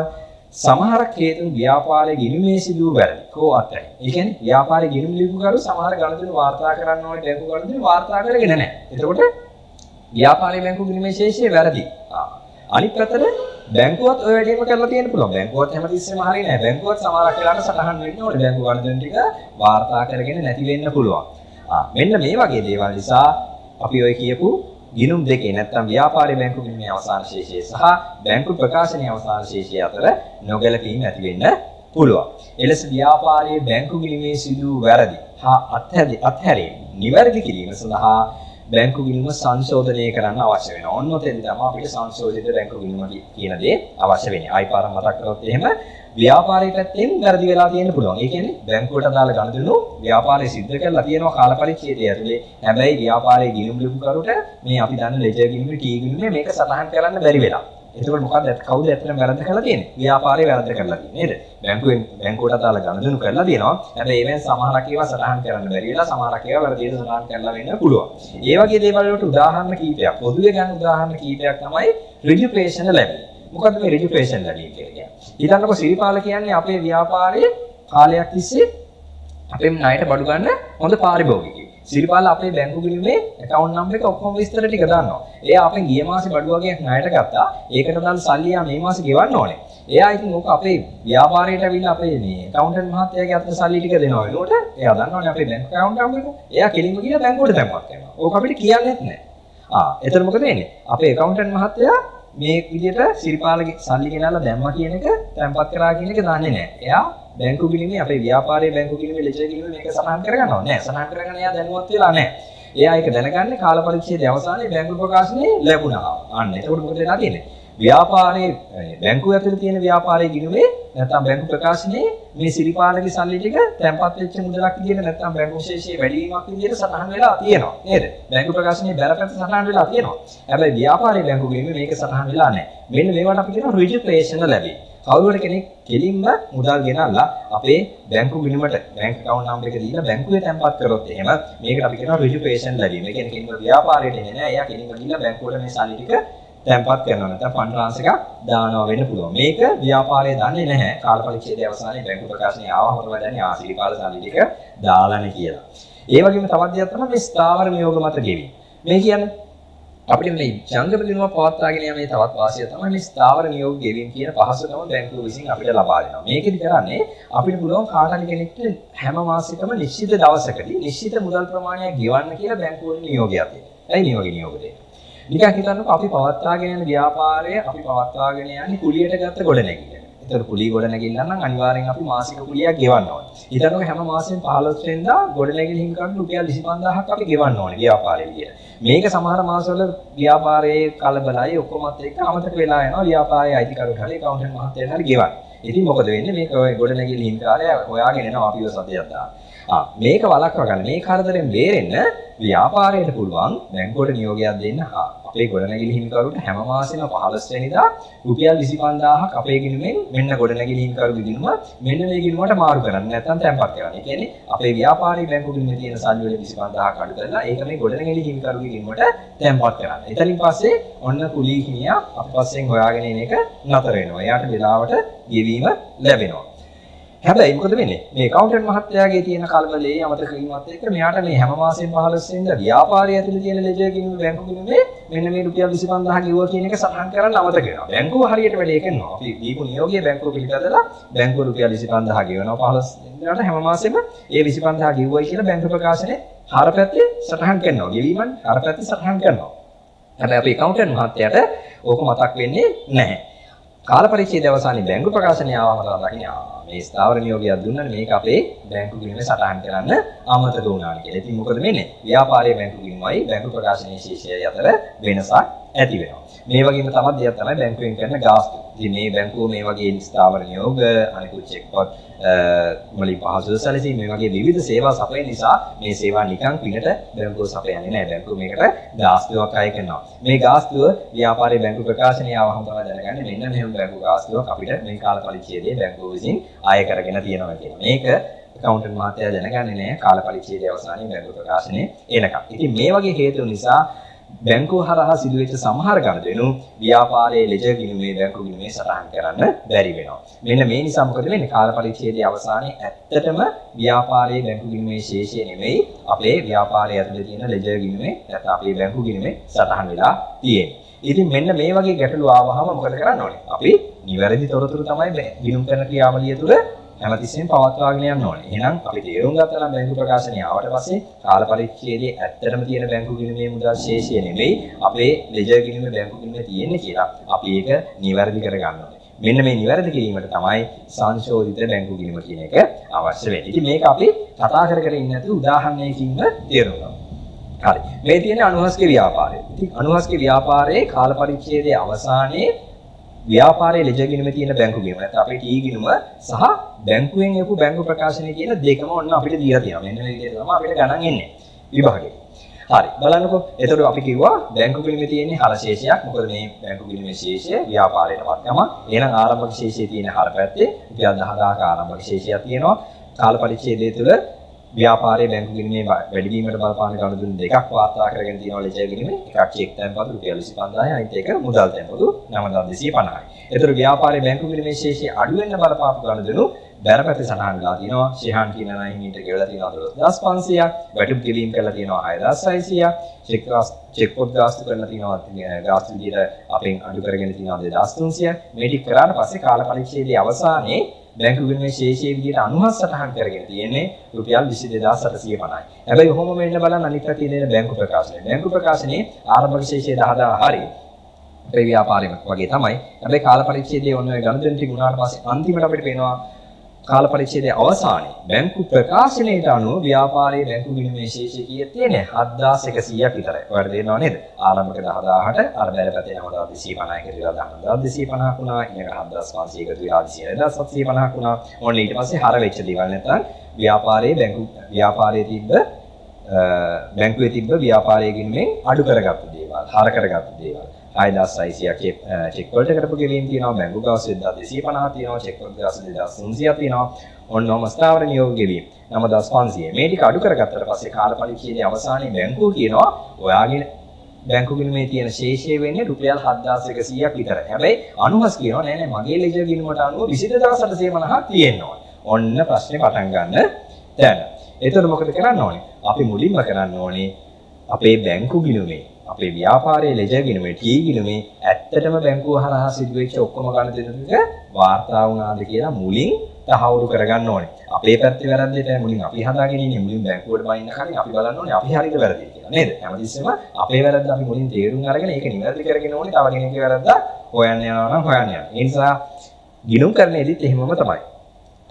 සමහරක් හේතුන් ව්‍යාපාරයේ ගිණුමේ සිදු වූ වැරදි හෝ අත්හැරීම්. ඒ කියන්නේ ව්‍යාපාරයේ ගිණුම් ලිපිකරු සමහර ගනුදෙනු වාර්තා කරන්න ඕනේ බැංකු ගනුදෙනු වාර්තා කරගෙන නැහැ. එතකොට ව්‍යාපාරයේ බැංකු ගිණුමේ ශේෂය වැරදි. අනිත් පැත්තට බැංකුවත් ඔය වැඩේම කරලා තියෙන්න පුළුවන්. බැංකුවත් හැමතිස්සෙම හරි නෑ. බැංකුවත් සමහරක් වෙලාවට සටහන් වෙන්න ඕනේ. බැංකු ගනුදෙනු ටික වාර්තා කරගෙන නැති වෙන්න පුළුවන්. මෙන්න මේ වගේ දේවල් නිසා අපි ඔය කියපු ගිණුම් දෙකේ නැත්තම් ව්‍යාපාරයේ බැංකු ගිණුමේ අවසාන ශේෂය සහ බැංකු ප්‍රකාශනයේ අවසාන ශේෂය අතර නොගැලපීම් ඇති වෙන්න පුළුවන්. එලෙස ව්‍යාපාරයේ බැංකු ගිණුමේ සිදු වූ වැරදි හා අත්හැරීම් නිවැරදි කිරීම සඳහා බැංකු ගිණුම සංශෝධනය කරන්න අවශ්‍ය වෙනවා. ඔන්න ඔතෙන්දී තමයි අපිට සංශෝධිත බැංකු ගිණුම කියන දේ අවශ්‍ය වෙන්නේ. ආයි පාරක් මතක් කරොත් එහෙම ව්‍යාපාරයේ පැත්තෙන් වැරදි වෙලා තියෙන්න පුළුවන්. ඒ කියන්නේ බැංකුවට අදාළ ගනුදෙනු ව්‍යාපාරය සිද්ධ කරලා තියෙනවා කාල පරිච්ඡේදය ඇතුලේ. හැබැයි ව්‍යාපාරයේ ගිණුම් ලිපිකරුට මේ අපි දන්න ලෙජර් ගිණුමේ ටී ගිණුමේ මේක සටහන් කරන්න බැරි වෙලා. එතකොට මොකද්ද කවුද ඇත්තටම වැරද්ද කරලා තියෙන්නේ? ව්‍යාපාරයේ වැරද්ද කරලා තියෙන්නේ නේද? බැංකුවට අදාළ ගනුදෙනු කරලා තියෙනවා. හැබැයි ඒවෙන් සමහරක් ඒවා සටහන් කරන්න බැරි වෙලා සමහරක් ඒවා වැරදියට සටහන් කරලා වෙන්න පුළුවන්. ඒ වගේ දේවල් වලට උදාහරණ කීපයක් පොදුවේ ගන්න උදාහරණ කීපයක් තමයි රිජුපේෂන් ලැබීම. මොකද්ද මේ රිජුපේෂන් ලැබීම කියලා කියන්නේ? ඊළඟට සිරිපාල කියන්නේ අපේ ව්‍යාපාරයේ කාලයක් තිස්සේ අපේ ණයට බඩු ගන්න හොඳ පාරිභෝගිකයෙක්. සිරිපාල අපේ බැංකු ගිණුමේ ඇකවුන්ට් නම්බර් එක ඔක්කොම විස්තර ටික දන්නවා. එයා අපෙන් ගිය මාසේ බඩු වගේක් ණයට ගත්තා. ඒකට දාලා සල්ලි යා මේ මාසේ ගෙවන්න ඕනේ. එයා ඉතින් ඕක අපේ ව්‍යාපාරයට ඇවිල්ලා අපේ මේ ඇකවුන්ටන්ට් මහත්තයාගේ අතට සල්ලි ටික දෙනවා වෙනුවට එයා දන්නවනේ අපේ බැංකු ඇකවුන්ට් නම්බර් එක. එයා කෙලින්ම ගිහලා බැංකුවට තැන්පත් කරනවා. ඕක අපිට කියන්නෙත් නෑ. එතන මොකද වෙන්නේ? අපේ ඇකවුන්ටන්ට් මහත්තයා මේ විදිහට සිරිපාලගේ සල්ලි ගෙනල්ලා දැම්මා කියන එක තැන්පත් කරා කියන එක දන්නේ නෑ. එයා බැංකු ගිණුමේ අපේ ව්‍යාපාරයේ බැංකු ගිණුමේ ලෙජර් ගිණුමේ මේක සටහන් කරගන්නව නෑ. සටහන් කරගන්න එයා දැනුවත් වෙලා නෑ. එයා ඒක දැනගන්නේ කාල පරිච්ඡේදය අවසානයේ බැංකු ප්‍රකාශනයේ ලැබුණා. අන්න එතකොට මොකද වෙලා තියෙන්නේ? ව්‍යාපාරයේ බැංකුව ඇතුලේ තියෙන ව්‍යාපාරයේ ගිණුමේ නැත්නම් බැංකු ප්‍රකාශනයේ මේ සිරිපාලගේ සල්ලි ටික තැන්පත් වෙච්ච මුදලක් විදියට නැත්නම් බැංකු ශේෂයේ වැඩිවීමක් විදියට සටහන් වෙලා තියෙනවා නේද? බැංකු ප්‍රකාශනයේ බැරපැත්ත සටහන් වෙලා තියෙනවා. හැබැයි ව්‍යාපාරයේ බැංකු ගිණුමේ මේක සටහන් වෙලා නැහැ. මෙන්න මේවට අපි කියනවා රිජුපේෂන් ලැබීම. කවුරු හරි කෙනෙක් කෙලින්ම මුදල් ගෙනල්ලා අපේ බැංකු ගිණුමට බැංක් ඇකවුන්ට් නම්බර් එක දීලා බැංකුවේ තැන්පත් කරොත් එහෙම මේකට අපි කියනවා රිජුපේෂන් ලැබීම. ඒ කියන්නේ කෙලින්ම ව්‍යාපාරයට එන්නේ නැහැ. එයා කෙලින්ම ගිහිල්ලා බැංකුවට මේ සල්ලි ටික තැන්පත් කරනවා නැත්නම් ෆන්ඩ් ට්‍රාන්ස්ෆර් එකක් දානවා වෙන්න පුළුවන්. මේක ව්‍යාපාරයේ දන්නේ නැහැ. කාල පරිච්ඡේදය අවසානයේ බැංකු ප්‍රකාශනය ආවම තමයි දන්නේ ආ සිරිපාල සල්ලි ටික දාලානේ කියලා. ඒ වගේම තවත් දෙයක් තමයි මේ ස්ථාවර නියෝග මත ගෙවීම. මේ කියන්නේ අපිට මේ ජංගම ගිණුම පවත්වාගෙන යාමේ තවත් වාසිය තමයි මේ ස්ථාවර නියෝග ගෙවීම කියන පහසුකම බැංකුව විසින් අපිට ලබා දෙනවා. මේකෙදි කරන්නේ අපිට පුළුවන් කාට හරි කෙනෙක්ට හැම මාසෙකම නිශ්චිත දවසකදී නිශ්චිත මුදල් ප්‍රමාණයක් ගෙවන්න කියලා බැංකුවෙන් නියෝගයක් දෙනවා. ඇයි මේ වගේ නියෝග දෙන්නේ? නිකන් හිතන්නකෝ අපි පවත්වාගෙන යන ව්‍යාපාරය අපි පවත්වාගෙන යන්නේ කුලියට ගත්ත ගොඩනැගිල්ලකට. ඒතර කුලී ගොඩනැගිල්ල නම් අනිවාර්යෙන් අපි මාසික කුලියක් ගෙවන්න ඕනේ. හිතන්නකෝ හැම මාසෙම 15 වෙනිදා ගොඩනැගිලි හිමිකරුන්ට රුපියල් 25000ක් අපි ගෙවන්න ඕනේ ව්‍යාපාරයේ විදියට. මේක සමහර මාසවල ව්‍යාපාරයේ කලබලයි ඔක්කොමත් එක්ක අමතක වෙලා යනවා ව්‍යාපාරයේ අයිතිකරුට හරි ඇකවුන්ටන්ට් මහත්තයාට හරි ගෙවන්න. ඉතින් මොකද වෙන්නේ? මේක ඔය ගොඩනැගිලි හිමිකාරයා හොයාගෙන එනවා අපිව සතියක් දාන්න. මේක වළක්වා ගන්න මේ කරදරෙන් බේරෙන්න ව්‍යාපාරයට පුළුවන් බැංකුවට නියෝගයක් දෙන්න. අපේ ගොඩනැගිලි හිමිකරුට හැම මාසෙම 15 වෙනිදා රුපියල් 25000ක් අපේ ගිණුමෙන් මෙන්න ගොඩනැගිලි හිමිකරුගේ ගිණුම මෙන්න මේ ගිණුමට මාරු කරන්න නැත්නම් තැන්පත් කරන්න. ඒ කියන්නේ අපේ ව්‍යාපාරයේ බැංකු ගිණුමේ තියෙන සල්ලි වල 25000ක් අඩු කරලා ඒක මේ ගොඩනැගිලි හිමිකරුගේ ගිණුමට තැන්පත් කරන්න. එතනින් පස්සේ ඔන්න කුලී හිමියා අප පස්සෙන් හොයාගෙන එන එක නතර වෙනවා. එයාට වෙලාවට ගෙවීම ලැබෙනවා. හැබැයි මොකද වෙන්නේ? මේ ඇකවුන්ටන්ට් මහත්තයාගේ තියෙන කලබලේ අමතක වීමත් එක්ක මෙයාට මේ හැම මාසෙම 15 වෙනිදා ව්‍යාපාරය ඇතුලේ තියෙන ලෙජර් ගිණුම බැංකු ගිණුමේ මෙන්න මේ රුපියල් 25000 ගෙවුවා කියන එක සටහන් කරන්න අමතක වෙනවා. බැංකුව හරියට වැඩේ කරනවා. අපි දීපු නියෝගය බැංකුව පිළිපැදලා බැංකුව රුපියල් 25000 ගෙවනවා 15 වෙනිදාට හැම මාසෙම ඒ 25000 ගෙවුවයි කියලා බැංකු ප්‍රකාශනයේ හර පැත්තේ සටහන් කරනවා. ගෙවීමන් හර පැත්තේ සටහන් කරනවා. හැබැයි අපේ ඇකවුන්ටන්ට් මහත්තයාට ඕක මතක් වෙන්නේ නැහැ. කාල පරිච්ඡේදය අවසානයේ බැංකු ප්‍රකාශනය ආවම තමයි දකින්නේ මේ ස්ථාවර නියෝගයක් දුන්නනේ මේක අපේ බැංකු ගිණුමේ සටහන් කරන්න අමතක වුණානේ කියලා. ඉතින් මොකද වෙන්නේ? ව්‍යාපාරයේ බැංකු ගිණුමයි බැංකු ප්‍රකාශනයේ ශේෂයයි අතර වෙනසක් ඇති වෙනවා. මේ වගේම තවත් දෙයක් තමයි බැංකුවෙන් කරන ගාස්තු. ඉතින් මේ බැංකුව මේ වගේ ස්ථාවර නියෝග, අනිකුත් චෙක් පත් වලින් පහසු සැලසීම් මේ වගේ විවිධ සේවා සපයන නිසා මේ සේවා නිකන් පිනට බැංකුව සපයන්නේ නැහැ. බැංකුව මේකට ගාස්තුවක් අය කරනවා. මේ ගාස්තුව ව්‍යාපාරයේ බැංකු ප්‍රකාශනය ආවහම තමයි දැනගන්නේ මෙන්න මෙහෙම බැංකු ගාස්තුවක් අපිට මේ කාල පරිච්ඡේදයේ බැංකුව විසින් අය කරගෙන තියෙනවා කියලා. මේක ඇකවුන්ටන්ට් මහත්තයා දැනගන්නේ නැහැ කාල පරිච්ඡේදය අවසානයේ බැංකු ප්‍රකාශනය එනකම්. ඉතින් මේ වගේ හේතු නිසා බැංකුව හරහා සිදුවෙච්ච සමහර ගනුදෙනු ව්‍යාපාරයේ ලෙජර් ගිණුමේ බැංකු ගිණුමේ සටහන් කරන්න බැරි වෙනවා. මෙන්න මේ නිසා මොකද වෙන්නේ? කාල පරිච්ඡේදයේ අවසානයේ ඇත්තටම ව්‍යාපාරයේ බැංකු ගිණුමේ ශේෂය නෙමෙයි අපේ ව්‍යාපාරයේ ඇතුලේ තියෙන ලෙජර් ගිණුමේ නැත්නම් අපේ බැංකු ගිණුමේ සටහන් වෙලා තියෙන්නේ. ඉතින් මෙන්න මේ වගේ ගැටලු ආවහම මොකද කරන්න ඕනේ? අපි නිවැරදි තොරතුරු තමයි ගිණුම් කරන ක්‍රියාවලිය තුළ හැමතිස්සෙම පවත්වාගෙන යන්න ඕනේ. එහෙනම් අපි තේරුම් ගත්තා නම් බැංකු ප්‍රකාශනය ආවට පස්සේ කාල පරිච්ඡේදයේ ඇත්තටම තියෙන බැංකු ගිණුමේ මුදල් ශේෂය නෙමෙයි අපේ ලෙජර් ගිණුමේ බැංකු ගිණුමේ තියෙන්නේ කියලා අපි ඒක නිවැරදි කරගන්න ඕනේ. මෙන්න මේ නිවැරදි කිරීමට තමයි සංශෝධිත බැංකු ගිණුම කියන එක අවශ්‍ය වෙන්නේ. ඉතින් මේක අපි කතා කර කර ඉන්නේ නැතුව උදාහරණයකින්ම තේරුම් ගමු. හරි. මේ තියෙන්නේ අනුහස්ගේ ව්‍යාපාරය. ඉතින් අනුහස්ගේ ව්‍යාපාරයේ කාල පරිච්ඡේදයේ අවසානයේ ව්‍යාපාරයේ ලෙජර් ගිණුමේ තියෙන බැංකු ගිණුම නැත්නම් අපේ ටී ගිණුම සහ බැංකුවෙන් එවපු බැංකු ප්‍රකාශනය කියන දෙකම ඔන්න අපිට දීලා තියෙනවා. මෙන්න මේ විදිහට තමයි අපිට ගණන් එන්නේ විභාගෙ. හරි. බලන්නකෝ. එතකොට අපි කිව්වා බැංකු ගිණුමේ තියෙන්නේ හර ශේෂයක්. මොකද මේ බැංකු ගිණුමේ ශේෂය ව්‍යාපාරයට වත්කම. එහෙනම් ආරම්භක ශේෂයේ තියෙන හර පැත්තේ රුපියල් 10000ක ආරම්භක ශේෂයක් තියෙනවා. කාල පරිච්ඡේදය තුළ ව්‍යාපාරයේ බැංකු ගිණුමේ වැඩිවීමට බලපාන ගනුදෙනු දෙකක් වාර්තා කරගෙන තියෙනවා ලෙජර් ගිණුමේ. එකක් චෙක් තැන්පතු රුපියල් 25000යි, අනිත් එක මුදල් තැන්පතු 9250යි. එතකොට ව්‍යාපාරයේ බැංකු ගිණුමේ ශේෂය අඩු වෙන්න බලපාපු ගනුදෙනු බැරපැත්තේ සටහන් වෙලා තියෙනවා. ශිහාන් කියන නාහිමියට ගෙවලා තියෙනවා 12500ක්, වැටුප් ගෙවීම් කරලා තියෙනවා 6600ක්, චෙක් පොත් ගාස්තු කරලා තියෙනවා ගාස්තු විදියට අපෙන් අඩු කරගෙන තියෙනවා 2300ක්. මේ ටික කරාට පස්සේ කාල පරිච්ඡේදයේ අවසානයේ බැංකු ගිණුමේ ශේෂයේ විදියට අනුහස් සටහන් කරගෙන තියෙන්නේ රුපියල් 22850යි. හැබැයි ඔහොමම එන්න බලන්න අනිත් පැත්තේ තියෙන බැංකු ප්‍රකාශනය. බැංකු ප්‍රකාශනයේ ආරම්භක ශේෂය 10000 හරි අපේ ව්‍යාපාරෙම වගේ තමයි. හැබැයි කාල පරිච්ඡේදයේ ඔන්න ඔය ගනුදෙනු ටික වුණාට පස්සේ අන්තිමට අපිට පේනවා කාල පරිච්ඡේදයේ අවසානයේ බැංකු ප්‍රකාශනයට අනුව ව්‍යාපාරයේ බැංකු ගිණුමේ ශේෂය කීයක් තියෙන්නේ? 7100ක් විතරයි. ඔයාලට තේරෙනව නේද? ආරම්භක 10000ට අර බැල පැත්තේ 9250 එකතු වෙලා 19250ක් වුණා. ඊළඟට 7500 එකතු වෙලා 26750ක් වුණා. ඔන්න ඊට පස්සේ හර වෙච්ච දේවල් නැත්නම් ව්‍යාපාරයේ බැංකු ව්‍යාපාරයේ තිබ්බ බැංකුවේ තිබ්බ ව්‍යාපාරයේ ගිණුමෙන් අඩු කරගත්තු දේවල්, හර කරගත්තු දේවල්. 6600ක් චෙක් වලට කරපු ගෙවීම් තියෙනවා, බැංකු ගාස්තු 1250 තියෙනවා, චෙක් වල ගාස්තු 2300 තියෙනවා. ඔන්න ඔහම ස්ථාවර නියෝග ගෙවීම් 9500. මේ ටික අඩු කරගත්තට පස්සේ කාල පරිච්ඡේදයේ අවසානයේ බැංකුව කියනවා ඔයාගේ බැංකු ගිණුමේ තියෙන ශේෂය වෙන්නේ රුපියල් 7100ක් විතරයි. හැබැයි අනුහස් කියනවා නෑ නෑ මගේ ලෙජර් ගිණුමට අනුව 22850ක් තියෙන්න ඕනේ. ඔන්න ප්‍රශ්නේ පටන් ගන්න තැන. එතකොට මොකද කරන්න ඕනේ? අපි මුලින්ම කරන්න ඕනේ අපේ බැංකු ගිණුමේ අපේ ව්‍යාපාරයේ ලෙජර් ගිණුමේ ටී ගිණුමේ ඇත්තටම බැංකුව හරහා සිදුවෙච්ච ඔක්කොම ගණන් ටික වාර්තා වුණාද කියලා මුලින් තහවුරු කරගන්න ඕනේ. අපේ පැත්තේ වැරද්ද තමයි මුලින් අපි හදාගෙන ඉන්නේ. මුලින් බැංකුවට බයින්න කලින් අපි බලන්න ඕනේ අපි හරියද වැරදිද කියලා නේද? හැමතිස්සෙම අපේ වැරද්ද අපි මුලින් තේරුම් අරගෙන ඒක නිවැරදි කරගෙන ඕනේ. තව කෙනෙක්ගේ වැරද්ද හොයන්න යනවා නම් හොයන්න යන්න. ඒ නිසා ගිණුම් කරන්නේදීත් එහෙමම තමයි.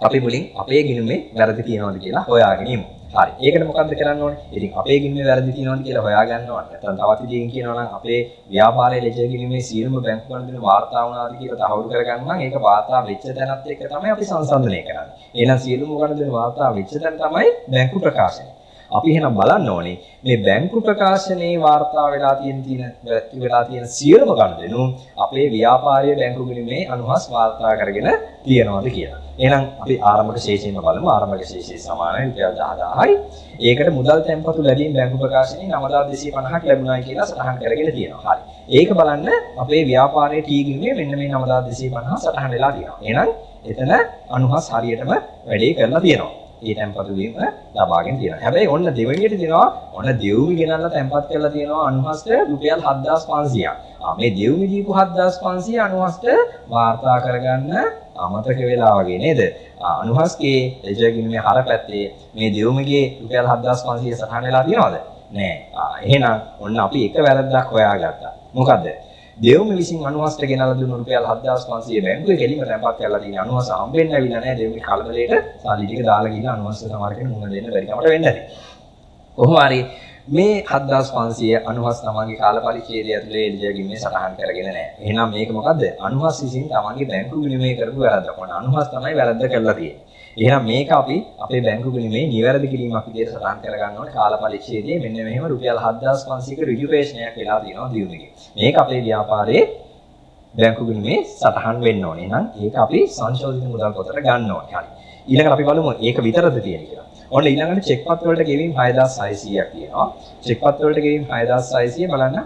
අපි මුලින් අපේ ගිණුමේ වැරදි තියනවද කියලා හොයාගෙන ඉමු. හරි. ඒකට මොකද්ද කරන්න ඕනේ? ඉතින් අපේ ගිණුමේ වැරදි තියෙනවද කියලා හොයාගන්න ඕනේ. නැත්නම් තවත් විදිහකින් කියනවා නම් අපේ ව්‍යාපාරයේ ලෙජර් ගිණුමේ සියලුම බැංකු ගනුදෙනු වාර්තා වුණාද කියලා තහවුරු කරගන්න නම් ඒක වාර්තා වෙච්ච තැනත් එක්ක තමයි අපි සංසන්දනය කරන්නේ. එහෙනම් සියලුම ගනුදෙනු වාර්තා වෙච්ච තැන තමයි බැංකු ප්‍රකාශනය. අපි එහෙනම් බලන්න ඕනේ මේ බැංකු ප්‍රකාශනයේ වාර්තා වෙලා තියෙන වෙලා තියෙන සියලුම ගනුදෙනු අපේ ව්‍යාපාරීය බැංකු ගිණුමේ අනුහස් වාර්තා කරගෙන තියෙනවද කියලා. එහෙනම් අපි ආරම්භක ශේෂයෙන්ම බලමු. ආරම්භක ශේෂය සමානයි රුපියල් 10000යි. ඒකට මුදල් තැන්පතු ලැබීම බැංකු ප්‍රකාශනයේ 9250ක් ලැබුණායි කියලා සටහන් කරගෙන තියෙනවා. හරි. ඒක බලන්න අපේ ව්‍යාපාරයේ ටී ගිණුමේ මෙන්න මේ 9250 සටහන් වෙලා තියෙනවා. එහෙනම් එතන අනුහස් හරියටම වැඩේ කරලා තියෙනවා. ඒ තැන්පතු වීම ලබාගෙන තියෙනවා. හැබැයි ඔන්න දෙවෙනියට දෙනවා ඔන්න දෙව්මි ගෙනල්ලා තැන්පත් කරලා තියෙනවා අනුහස්ට රුපියල් 7500ක්. ආ මේ දෙව්මි දීපු 7500 අනුහස්ට වාර්තා කරගන්න අමතක වෙලා වගේ නේද? අනුහස්ගේ ලෙජර් ගිණුමේ හර පැත්තේ මේ දෙව්මිගේ රුපියල් 7500 සටහන් වෙලා තියෙනවද? නෑ. ආ එහෙනම් ඔන්න අපි එක වැරද්දක් හොයාගත්තා. මොකද්ද? දෙව්මි විසින් අනුහස්ට ගෙනල්ලා දුන්නු රුපියල් 7500 බැංකුවේ කෙලින්ම තැන්පත් කරලා තියෙන අනුහස් හම්බෙන්න ඇවිල්ලා නෑ. දෙව්මි කලබලයට සල්ලි ටික දාලා ගිහලා අනුහස්ට සමහර කෙනෙක් මුණ දෙන්න බැරි කමට වෙන්න ඇති. කොහොම හරි මේ 7500 අනුහස් තමන්ගේ කාල පරිච්ඡේදය ඇතුලේ ලෙජර් ගිණුමේ සටහන් කරගෙන නෑ. එහෙනම් මේක මොකද්ද? අනුහස් විසින් තමන්ගේ බැංකු ගිණුමේ කරපු වැරද්දක්. මොන අනුහස් තමයි වැරද්ද කරලා තියෙන්නේ. එහෙනම් මේක අපි අපේ බැංකු ගිණුමේ නිවැරදි කිරීමක් විදිහට සටහන් කරගන්න ඕනේ. කාල පරිච්ඡේදයේ මෙන්න මෙහෙම රුපියල් 7500ක ඍජු ප්‍රේෂණයක් වෙලා තියෙනවා දියුණුවේ. මේක අපේ ව්‍යාපාරයේ බැංකු ගිණුමේ සටහන් වෙන්න ඕනේ. එහෙනම් ඒක අපි සංශෝධිත මුදල් පොතට ගන්න ඕනේ. හරි. ඊළඟට අපි බලමු ඒක විතරද තියෙන්නේ කියලා. ඔන්න ඊළඟට චෙක් පත් වලට ගෙවීම් 6600ක් තියෙනවා. චෙක් පත් වලට ගෙවීම් 6600 බලන්න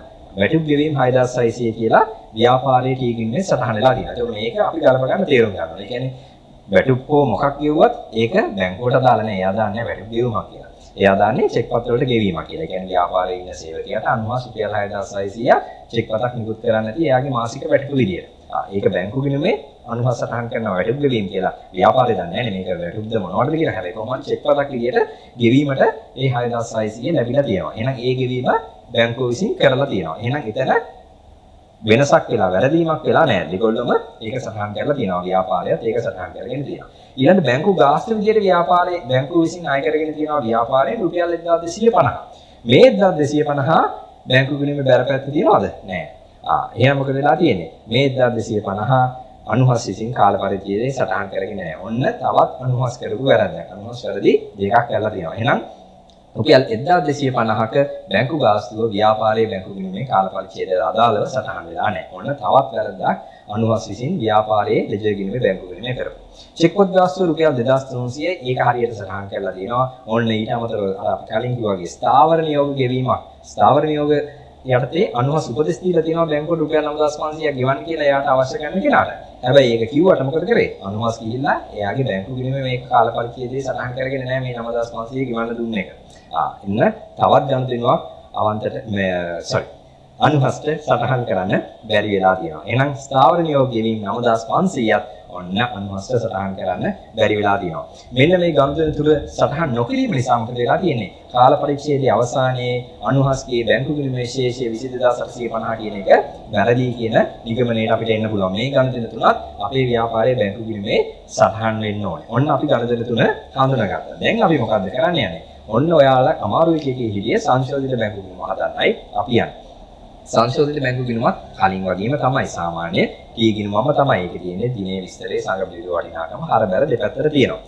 වැටුප් ගෙවීම් 6600 කියලා ව්‍යාපාරයේ ටී ගිණුමේ සටහන් වෙලා තියෙනවා. ඒකෝ මේක අපි ගලප ගන්න තේරුම් ගන්න ඕනේ. ඒ කියන්නේ වැටුප් හෝ මොකක් ගෙව්වත් ඒක බැංකුවට අදාළ නෑ. එයා දාන්නේ වැටුප් ගෙවීමක් කියලා. එයා දාන්නේ චෙක් පත් වලට ගෙවීමක් කියලා. ඒ කියන්නේ ව්‍යාපාරයේ ඉන්න සේවකයාට අනුහස් රුපියල් 6600ක් චෙක් පතක් නිකුත් කරන්න නැති එයාගේ මාසික වැටුපු විදියට. ඒක බැංකු ගිණුමේ අනුහස් සටහන් කරන වැටුප් ගෙවීම කියලා. ව්‍යාපාරේ දන්නේ නෑනේ මේක වැටුප්ද මොනවටද කියලා. හැබැයි කොහොමද චෙක් පතක් විදියට ගෙවීමට ඒ 6600 ලැබිලා තියෙනවා. එහෙනම් ඒ ගෙවීම බැංකුව විසින් කරලා තියෙනවා. එහෙනම් එතන වෙනසක් වෙලා වැරදීමක් වෙලා නෑ. දෙගොල්ලොම ඒක සටහන් කරලා තියෙනවා. ව්‍යාපාරයත් ඒක සටහන් කරගෙන තියෙනවා. ඊළඟ බැංකු ගාස්තු විදියට ව්‍යාපාරයේ බැංකුව විසින් අය කරගෙන තියෙනවා ව්‍යාපාරයේ රුපියල් 1250. මේ 1250 බැංකු ගිණුමේ බැර පැත්ත තියනවද? නෑ. එහෙනම් මොකද වෙලා තියෙන්නේ? මේ 1250 අනුහස් විසින් කාල පරිච්ඡේදයේ සටහන් කරගෙන නෑ. ඔන්න තවත් අනුහස් කරපු වැරද්දක්. අනුහස් වැරදි දෙකක් කරලා තියෙනවා. එහෙනම් රුපියල් 1250ක බැංකු ගාස්තුව ව්‍යාපාරයේ බැංකු ගිණුමේ කාල පරිච්ඡේදයට අදාළව සටහන් වෙලා නැහැ. ඔන්න තවත් වැරද්දක් අනුහස් විසින් ව්‍යාපාරයේ ලෙජර් ගිණුමේ බැංකු ගිණුමේ කරපු. චෙක් පොත් ගාස්තුව රුපියල් 2300 ඒක හරියට සටහන් කරලා තියෙනවා. ඔන්න ඊට අමතරව අර අපි කලින් කිව්වා වගේ ස්ථාවර නියෝග ගෙවීමක්. ස්ථාවර නියෝග යටතේ අනුහස් උපදෙස් දීලා තියෙනවා බැංකුවට රුපියල් 9500ක් ගෙවන්න කියලා එයාට අවශ්‍ය කරන කෙනාට. හැබැයි ඒක කිව්වට මොකද කරේ? අනුහස් ගිහිල්ලා එයාගේ බැංකු ගිණුමේ මේක කාල පරිච්ඡේදයේ සටහන් කරගෙන නෑ මේ 9500 ගෙවන්න දුන්න එක. එන්න තවත් ගනුදෙනුවක් අවන්තට මේ සෝරි අනුහස්ට සටහන් කරන්න බැරි වෙලා තියෙනවා. එහෙනම් ස්ථාවර නියෝග ගෙවීම 9500ත් ඔන්න අනුහස්ට සටහන් කරන්න බැරි වෙලා තියෙනවා. මෙන්න මේ ගනුදෙනු තුල සටහන් නොකිරීම නිසා මොකද වෙලා තියෙන්නේ? කාල පරිච්ඡේදයේ අවසානයේ අනුහස්ගේ බැංකු ගිණුමේ ශේෂය 22850 කියන එක වැරදි කියන නිගමනයට අපිට එන්න පුළුවන්. මේ ගනුදෙනු තුනත් අපේ ව්‍යාපාරයේ බැංකු ගිණුමේ සටහන් වෙන්න ඕනේ. ඔන්න අපි ගනුදෙනු තුන හඳුනාගත්තා. දැන් අපි මොකද්ද කරන්න යන්නේ? ඔන්න ඔයාලා අමාරු එකේ හිටියේ සංශෝධිත බැංකු ගිණුම හදන්නයි අපි යන්නේ. සංශෝධිත බැංකු ගිණුමත් කලින් වගේම තමයි, සාමාන්‍ය ටී ගිණුමම තමයි. ඒකේ තියෙන්නේ දිනේ විස්තරේ සංග බිඳුව වටිනාකම හර බැර දෙපැත්තට තියෙනවා.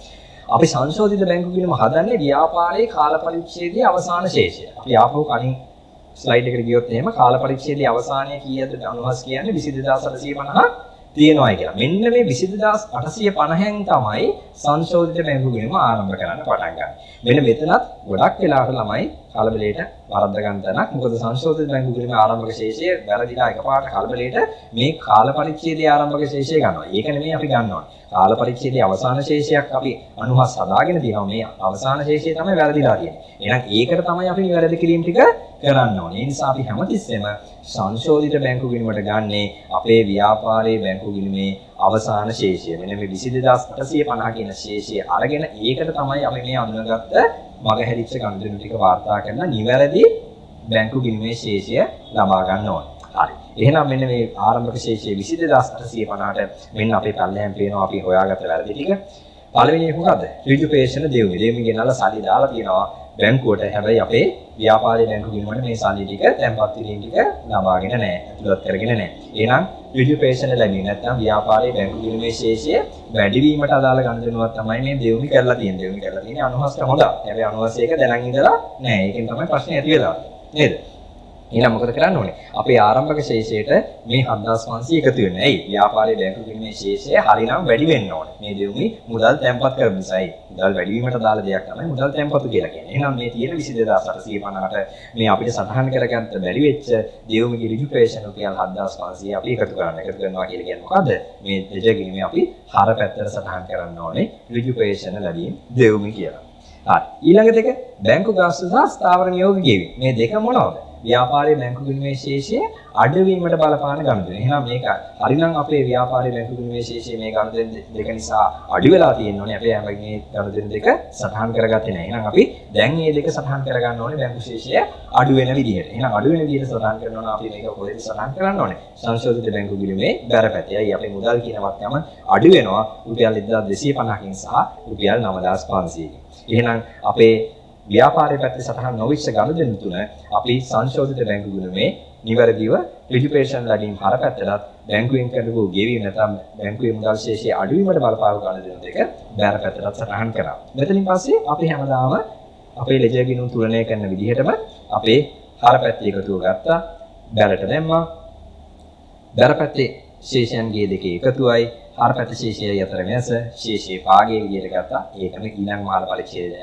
අපි සංශෝධිත බැංකු ගිණුම හදන්නේ ව්‍යාපාරයේ කාල පරිච්ඡේදයේ අවසාන ශේෂය. අපි ආපහු කලින් ස්ලයිඩ් එකට ගියොත් එහෙම කාල පරිච්ඡේදයේ අවසානයේ කීයද අනුහස් කියන්නේ 22850 තියෙනවායි කියලා. මෙන්න මේ 22850න් තමයි සංශෝධිත බැංකු ගිණුම ආරම්භ කරන්න පටන් ගන්න. මෙන්න මෙතනත් ගොඩක් වෙලාවට ළමයි කලබලයට වරද්ද ගන්න තැනක්. මොකද සංශෝධිත බැංකු ගිණුමේ ආරම්භක ශේෂය වැරදිලා එකපාරට කලබලයට මේ කාල පරිච්ඡේදයේ ආරම්භක ශේෂය ගන්නවා. ඒක නෙමෙයි අපි ගන්න ඕනේ. කාල පරිච්ඡේදයේ අවසාන ශේෂයක් අපි අනුහස් හදාගෙන තියෙනවා. මේ අවසාන ශේෂය තමයි වැරදිලා තියෙන්නේ. එහෙනම් ඒකට තමයි අපි නිවැරදි කිරීම ටික කරන්න ඕනේ. ඒ නිසා අපි හැමතිස්සෙම සංශෝධිත බැංකු ගිණුමට ගන්නේ අපේ ව්‍යාපාරයේ බැංකු ගිණුමේ අවසාන ශේෂය. මෙන්න මේ 22850 කියන ශේෂය අරගෙන ඒකට තමයි අපි මේ අඳුනගත්ත මගහැරිච්ච ගනුදෙනු ටික වාර්තා කරන නිවැරදි බැංකු ගිණුමේ ශේෂය ලබා ගන්න ඕනේ. හරි. එහෙනම් මෙන්න මේ ආරම්භක ශේෂය 22850ට මෙන්න අපේ පල්ලෙහාන් පේනවා අපි හොයාගත්ත වැරදි ටික. පළවෙනි එක මොකද්ද? ඍජු ප්‍රේෂණ දෙව්මි. දෙව්මි ගෙනල්ලා සල්ලි දාලා තියෙනවා බැංකුවට. හැබැයි අපේ ව්‍යාපාරයේ බැංකු ගිණුමට මේ සල්ලි ටික තැන්පත් කිරීම ටික ලබාගෙන නැහැ. ඇතුළත් කරගෙන නැහැ. එහෙනම් ඍජු ප්‍රේෂණ ලැබීම නැත්නම් ව්‍යාපාරයේ බැංකු ගිණුමේ ශේෂය වැඩිවීමට අදාළ ගනුදෙනුවක් තමයි මේ දෙව්මි කරලා තියෙන්නේ. දෙව්මි කරලා තියෙන්නේ අනුහස්ට හොඳක්. හැබැයි අනුහස් ඒක දැනන් ඉඳලා නැහැ. ඒකෙන් තමයි ප්‍රශ්නේ ඇති වෙලා නේද? එහෙනම් මොකද කරන්න ඕනේ? අපේ ආරම්භක ශේෂයට මේ 7500 එකතු වෙන්න. ඇයි? ව්‍යාපාරයේ බැංකු ගිණුමේ ශේෂය හරිනම් වැඩි වෙන්න ඕනේ. මේ දෙව්මි මුදල් තැන්පත් කරපු නිසායි. මුදල් වැඩි වීමට අදාළ දෙයක් තමයි මුදල් තැන්පතු කියලා කියන්නේ. එහෙනම් මේ තියෙන 22850ට මේ අපිට සටහන් කරගන්න බැරි වෙච්ච දෙව්මිගේ ඍජු ප්‍රේෂණ රුපියල් 7500 අපි එකතු කරන්න. එකතු කරනවා කියලා කියන්නේ මොකද්ද? මේ ලෙජර් ගිණුමේ අපි හර පැත්තට සටහන් කරන්න ඕනේ ඍජු ප්‍රේෂණ ලැබීම් දෙව්මි කියලා. හරි. ඊළඟ දෙක බැංකු ගාස්තු සහ ස්ථාවර නියෝග ගෙවීම. මේ දෙක මොනවද? ව්‍යාපාරයේ බැංකු ගිණුමේ ශේෂය අඩුවීමට බලපාන ගනුදෙනු. එහෙනම් මේක හරිනම් අපේ ව්‍යාපාරයේ බැංකු ගිණුමේ ශේෂය මේ ගනුදෙනු දෙක නිසා අඩු වෙලා තියෙන්න ඕනේ. අපි හැම මේ ගනුදෙනු දෙක සටහන් කරගත්තේ නැහැ. එහෙනම් අපි දැන් මේ දෙක සටහන් කරගන්න ඕනේ බැංකු ශේෂය අඩු වෙන විදිහට. එහෙනම් අඩු වෙන විදිහට සටහන් කරනවා නම් අපි මේක කොහෙද සටහන් කරන්න ඕනේ? සංශෝධිත බැංකු ගිණුමේ බැර පැත්තේ. අයි අපේ මුදල් කියන වත්කම අඩු වෙනවා රුපියල් 1250කින් සහ රුපියල් 9500කින්. එහෙනම් අපේ ව්‍යාපාරයේ පැත්තේ සටහන් නොවිච්ච ගනුදෙනු තුන අපි සංශෝධිත බැංකු ගිණුමේ නිවැරදිව ඍජු ප්‍රේෂණ ලැබීම් හර පැත්තටත් බැංකුවෙන් කරපු ගෙවීම නැත්නම් බැංකුවේ මුදල් ශේෂය අඩුවීමට බලපාව ගනුදෙනු දෙක බැර පැත්තටත් සටහන් කරා. මෙතනින් පස්සේ අපි හැමදාම අපේ ලෙජර් ගිණුම් තුලනය කරන විදිහටම අපේ හර පැත්තේ එකතුව ගත්තා, බැරට දැම්මා. බැර පැත්තේ ශේෂයන්ගේ දෙකේ එකතුවයි හර පැත්ත ශේෂයයි අතර වෙනස ශේෂයේ භාගයේ විදිහට ගත්තා. ඒකම ඊළඟ මාල පරිච්ඡේදය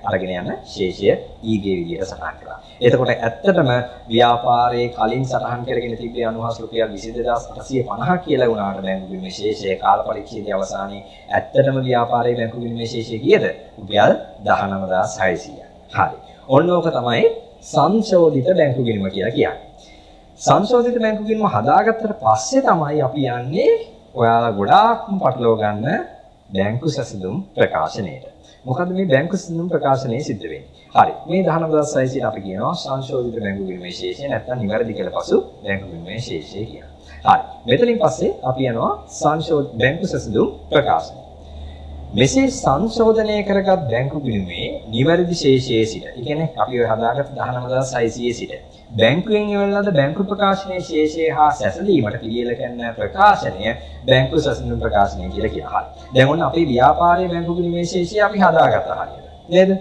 අරගෙන යන ශේෂය ඊගේ විදිහට සටහන් කරා. එතකොට ඇත්තටම ව්‍යාපාරයේ කලින් සටහන් කරගෙන තිබ්බේ අනුහස් රුපියල් 22850 කියලා වුණාට බැංකු ගිණුමේ ශේෂය කාල පරිච්ඡේදයේ අවසානයේ ඇත්තටම ව්‍යාපාරයේ බැංකු ගිණුමේ ශේෂය කීයද? රුපියල් 19600. හරි. ඔන්න ඕක තමයි සංශෝධිත බැංකු ගිණුම කියලා කියන්නේ. සංශෝධිත බැංකු ගිණුම හදාගත්තට පස්සේ තමයි අපි යන්නේ ඔයාලා ගොඩාක්ම පටලව ගන්න බැංකු සැසඳුම් ප්‍රකාශනයට. මොකද මේ බැංකු සැසඳුම් ප්‍රකාශනයේ සිද්ධ වෙන්නේ? හරි. මේ 19600 අපි කියනවා සංශෝධිත බැංකු ගිණුමේ ශේෂය නැත්නම් නිවැරදි කළ පසු බැංකු ගිණුමේ ශේෂය කියලා. හරි. මෙතනින් පස්සේ අපි යනවා සංශෝධ බැංකු සැසඳුම් ප්‍රකාශනය. මෙසේ සංශෝධනය කරගත් බැංකු ගිණුමේ නිවැරදි ශේෂයේ සිට, ඒ කියන්නේ අපි ඔය හදාගත්ත 19,600 සිට බැංකුවෙන් එවන ලද බැංකු ප්‍රකාශනයේ ශේෂය හා සැසඳීමට පිළියෙල කරන ප්‍රකාශනය බැංකු සැසඳුම් ප්‍රකාශනය කියලා කියනවා. හරි. දැන් ඔන්න අපේ ව්‍යාපාරයේ බැංකු ගිණුමේ ශේෂය අපි හදාගත්තා හරියට. නේද?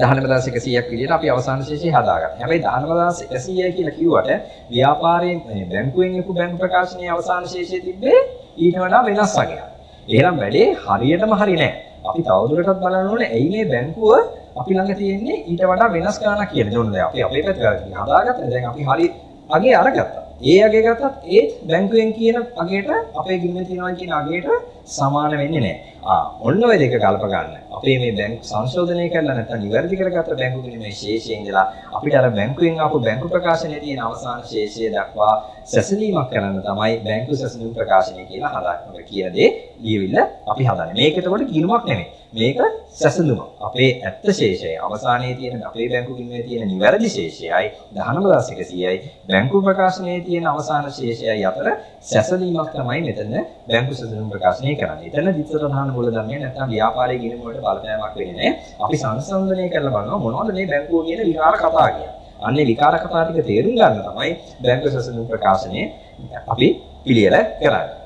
19,100ක් විදිහට අපි අවසාන ශේෂය හදාගත්තා. හැබැයි 19,100 කියලා කිව්වට ව්‍යාපාරයෙන් මේ බැංකුවෙන් එපු බැංකු ප්‍රකාශනයේ අවසාන ශේෂය තිබ්බේ ඊට වඩා වෙනස් වගේක්. එහෙනම් වැඩේ හරියටම හරි නෑ. අපි තවදුරටත් බලන්න ඕනේ ඇයි මේ බැංකුව අපි ළඟ තියෙන්නේ ඊට වඩා වෙනස් ගාණක් කියලා. දැන් දැන් අපි අපේ පැත්ත හදාගත්තා. දැන් අපි හරි අගේ අරගත්තා. ඒ අගේ ගත්තත් ඒත් බැංකුවෙන් කියන අගේට අපේ ගිණුමේ තියෙනවා කියන අගේට සමාන වෙන්නේ නෑ. ඔන්න ඔය දෙක කල්ප ගන්න. අපේ මේ බැංකු සංශෝධනය කරලා නැත්නම් නිවැරදි කරගත්ත බැංකු ගිණුමේ ශේෂයේ ඉඳලා අපිට අර බැංකුවෙන් ආපු බැංකු ප්‍රකාශනයේ තියෙන අවසාන ශේෂය දක්වා සැසඳීමක් කරන්න තමයි බැංකු සැසඳුම් ප්‍රකාශනය කියලා හදාගන්න කියන දේ ලියවිල්ල අපි හදන්නේ. මේක එතකොට ගිණුමක් නෙමෙයි. මේක සැසඳුමක්. අපේ ඇත්ත ශේෂය අවසානයේ තියෙන අපේ බැංකු ගිණුමේ තියෙන නිවැරදි ශේෂයයි 19,100යි බැංකු ප්‍රකාශනයේ තියෙන අවසාන ශේෂයයි අතර සැසඳීමක් තමයි මෙතන බැංකු සැසඳුම් ප්‍රකාශනය කරන්නේ. එතන ද්විත්ව ප්‍රධාන මූලධනය නැත්නම් ව්‍යාපාරයේ ගිණුම වලට බලපෑමක් වෙන්නේ නැහැ. අපි සංසන්දනය කරලා බලනවා මොනවද මේ බැංකුව කියන විකාර කතා කියලා. අන්නේ විකාර කතා ටික තේරුම් ගන්න තමයි බැංකු සැසඳුම් ප්‍රකාශනය අපි පිළියෙල කරන්නේ.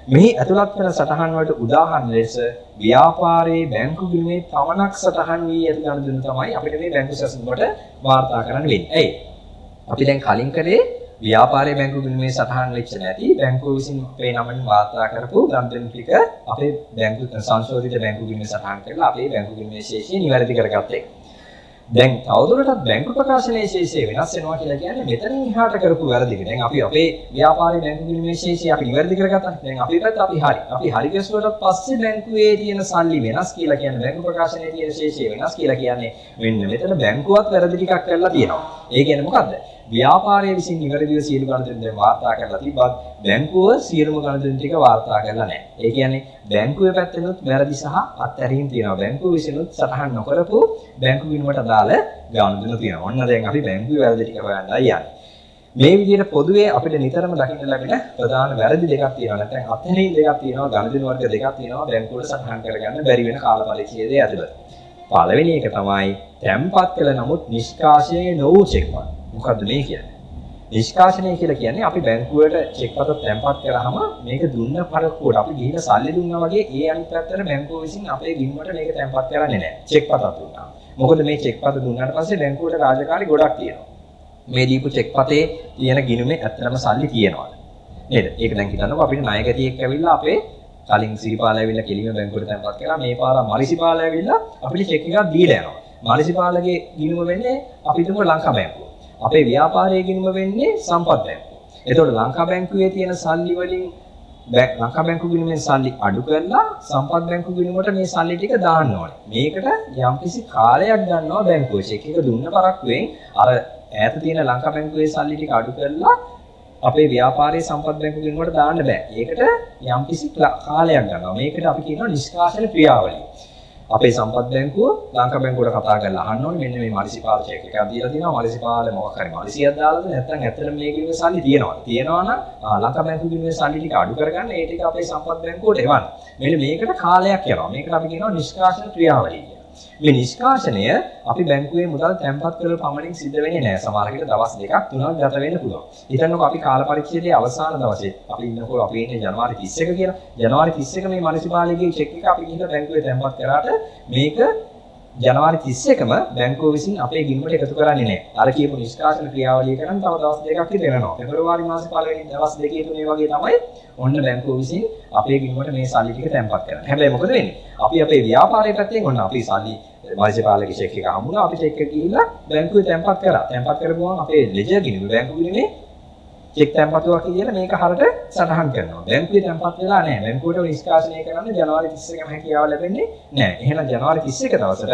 මෙහි ඇතුළත් වන සටහන් වලට උදාහරණ ලෙස ව්‍යාපාරයේ බැංකු ගිණුමේ පමණක් සටහන් වී ඇති ගනුදෙනු තමයි අපිට මේ බැංකු සැසඳුමට වාර්තා කරන්න වෙන්නේ. ඇයි? අපි දැන් කලින් කරේ ව්‍යාපාරයේ බැංකු ගිණුමේ සටහන් වෙච්ච නැති බැංකුව විසින් අපේ නමින් වාර්තා කරපු ගනුදෙනු ටික අපේ බැංකු සංශෝධිත බැංකු ගිණුමේ සටහන් කරලා අපේ බැංකු ගිණුමේ ශේෂය නිවැරදි කරගත්ත එක. දැන් තවදුරටත් බැංකු ප්‍රකාශනයේ ශේෂය වෙනස් වෙනවා කියලා කියන්නේ මෙතනින් එහාට කරපු වැරදික. දැන් අපි අපේ ව්‍යාපාරයේ බැංකු ගිණුමේ ශේෂය අපි නිවැරදි කරගත්තා. දැන් අපි පැත්ත අපි හරි. අපි හරි ගැසුවටත් පස්සේ බැංකුවේ තියෙන සල්ලි වෙනස් කියලා කියන්නේ බැංකු ප්‍රකාශනයේ තියෙන ශේෂය වෙනස් කියලා කියන්නේ මෙන්න මෙතන බැංකුවත් වැරදි ටිකක් කරලා තියෙනවා. ඒ කියන්නේ මොකද්ද? ව්‍යාපාරයේ විසින් නිවැරදිව සියලු ගනුදෙනු දැන් වාර්තා කරලා තිබ්බත් බැංකුව සියලුම ගනුදෙනු ටික වාර්තා කරලා නැහැ. ඒ කියන්නේ බැංකුවේ පැත්තෙනුත් වැරදි සහ අත්හැරීම් තියෙනවා. බැංකුව විසිනුත් සටහන් නොකරපු බැංකු ගිණුමට අදාළ ගනුදෙනු තියෙනවා. ඔන්න දැන් අපි බැංකුවේ වැරදි ටික හොයන්නයි යන්නේ. මේ විදිහට පොදුවේ අපිට නිතරම දකින්න ලැබෙන ප්‍රධාන වැරදි දෙකක් තියෙනවා. නැත්නම් අත්හැරීම් දෙකක් තියෙනවා, ගනුදෙනු වර්ග දෙකක් තියෙනවා බැංකුවට සටහන් කරගන්න බැරි වෙන කාල පරිච්ඡේදය ඇතුළත. පළවෙනි එක තමයි තැන්පත් කළ නමුත් නිෂ්කාශනය නොවූ චෙක්පත්. මොකද්ද මේ කියන්නේ? නිෂ්කාශනය කියලා කියන්නේ අපි බැංකුවට චෙක්පත තැන්පත් කරාම මේක දුන්න පරක්කුවට අපි ගිහින් සල්ලි දුන්නා වගේ ඒ අනිත් පැත්තට බැංකුව විසින් අපේ ගිණුමට මේක තැන්පත් කරන්නේ නැහැ. චෙක්පතක් දුන්නා. මොකද මේ චෙක්පත දුන්නාට පස්සේ බැංකුවට රාජකාරි ගොඩක් තියෙනවා. මේ දීපු චෙක්පතේ තියෙන ගිණුමේ ඇත්තටම සල්ලි තියෙනවද? නේද? ඒක දැන් හිතන්නකෝ අපිට ණයගැතියෙක් ඇවිල්ලා අපේ කලින් සිරිපාල ඇවිල්ලා කෙලිම බැංකුවට තැන්පත් කරා. මේ පාර මරිසිපාල ඇවිල්ලා අපිට චෙක් එකක් දීලා යනවා. මරිසිපාලගේ ගිණුම වෙන්නේ අපි හිතමු ලංකා බැංකුව. අපේ ව්‍යාපාරයේ ගිණුම වෙන්නේ සම්පත් බැංකුව. එතකොට ලංකා බැංකුවේ තියෙන සල්ලි වලින් ලංකා බැංකු ගිණුමෙන් සල්ලි අඩු කරලා සම්පත් බැංකු ගිණුමට මේ සල්ලි ටික දාන්න ඕනේ. මේකට යම්කිසි කාලයක් ගන්නවා බැංකුව. චෙක් එක දුන්න පරක්කුවෙන් අර ඈත තියෙන ලංකා බැංකුවේ සල්ලි ටික අඩු කරලා අපේ ව්‍යාපාරයේ සම්පත් බැංකු ගිණුමට දාන්න බෑ. ඒකට යම්කිසි කාලයක් ගන්නවා. මේකට අපි කියනවා නිෂ්කාශන ක්‍රියාවලිය. අපේ සම්පත් බැංකුව ලංකා බැංකුවට කතා කරලා අහන්න ඕනේ මෙන්න මේ මරිසිපාල චෙක් එකක් දීලා තියෙනවා. මරිසිපාල මොකක් හරි මරිසියක් දාලාද නැත්නම් ඇත්තටම මේ ගිණුමේ සල්ලි තියෙනවද? තියෙනවා නම් ලංකා බැංකු ගිණුමේ සල්ලි ටික අඩු කරගන්න ඒ ටික අපේ සම්පත් බැංකුවට එවන්න. මෙන්න මේකට කාලයක් යනවා. මේකට අපි කියනවා නිෂ්කාශන ක්‍රියාවලිය කියලා. මේ නිෂ්කාශනය අපි බැංකුවේ මුදල් තැන්පත් කරලා පමණින් සිද්ධ වෙන්නේ නෑ. සමහර විට දවස් දෙකක් තුනක් ගත වෙන්න පුළුවන්. හිතන්නකෝ අපි කාල පරිච්ඡේදයේ අවසාන දවසේ අපි ඉන්නකෝ අපි ඉන්නේ ජනවාරි 31 කියලා. ජනවාරි 31 මේ මරිසිපාලගේ චෙක් එක අපි ගිහිල්ලා බැංකුවේ තැන්පත් කරාට මේක ජනවාරි 31ම බැංකුව විසින් අපේ ගිණුමට එකතු කරන්නේ නෑ. අර කියපු නිෂ්කාශන ක්‍රියාවලිය කරන් තව දවස් දෙකක් විතර යනවා. පෙබරවාරි මාසේ පළවෙනි දවස් දෙකේ තුනේ වගේ තමයි ඔන්න බැංකුව විසින් අපේ ගිණුමට මේ සල්ලි ටික තැන්පත් කරන්නේ. හැබැයි මොකද වෙන්නේ? අපි අපේ ව්‍යාපාරයේ පැත්තෙන් ඔන්න අපි සල්ලි මරිසිපාලගේ චෙක් එක හම්බුණා. අපි චෙක් එක ගිහිල්ලා බැංකුවේ තැන්පත් කරා. තැන්පත් කරපුවම අපේ ලෙජර් ගිණුම බැංකු ගිණුමේ චෙක් තැන්පතුවක් කියලා මේක හරට සටහන් කරනවා. බැංකුවේ තැන්පත් වෙලා නැහැ. බැංකුවට නිෂ්කාශනය කරන්න ජනවාරි 31ම හැකියාව ලැබෙන්නේ නැහැ. එහෙනම් ජනවාරි 31 දවසට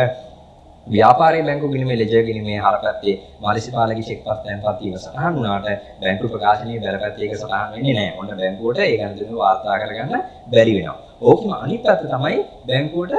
ව්‍යාපාරයේ බැංකු ගිණුමේ ලෙජර් ගිණුමේ හරපැත්තේ මරිසිපාලගේ චෙක්පත් තැන්පත් වීම සටහන් වුණාට බැංකු ප්‍රකාශනයේ බැලපැත්තේ ඒක සටහන් වෙන්නේ නැහැ. ඔන්න බැංකුවට ඒ ගනුදෙනුව වාර්තා කරගන්න බැරි වෙනවා. ඕකෙම අනිත් පැත්ත තමයි බැංකුවට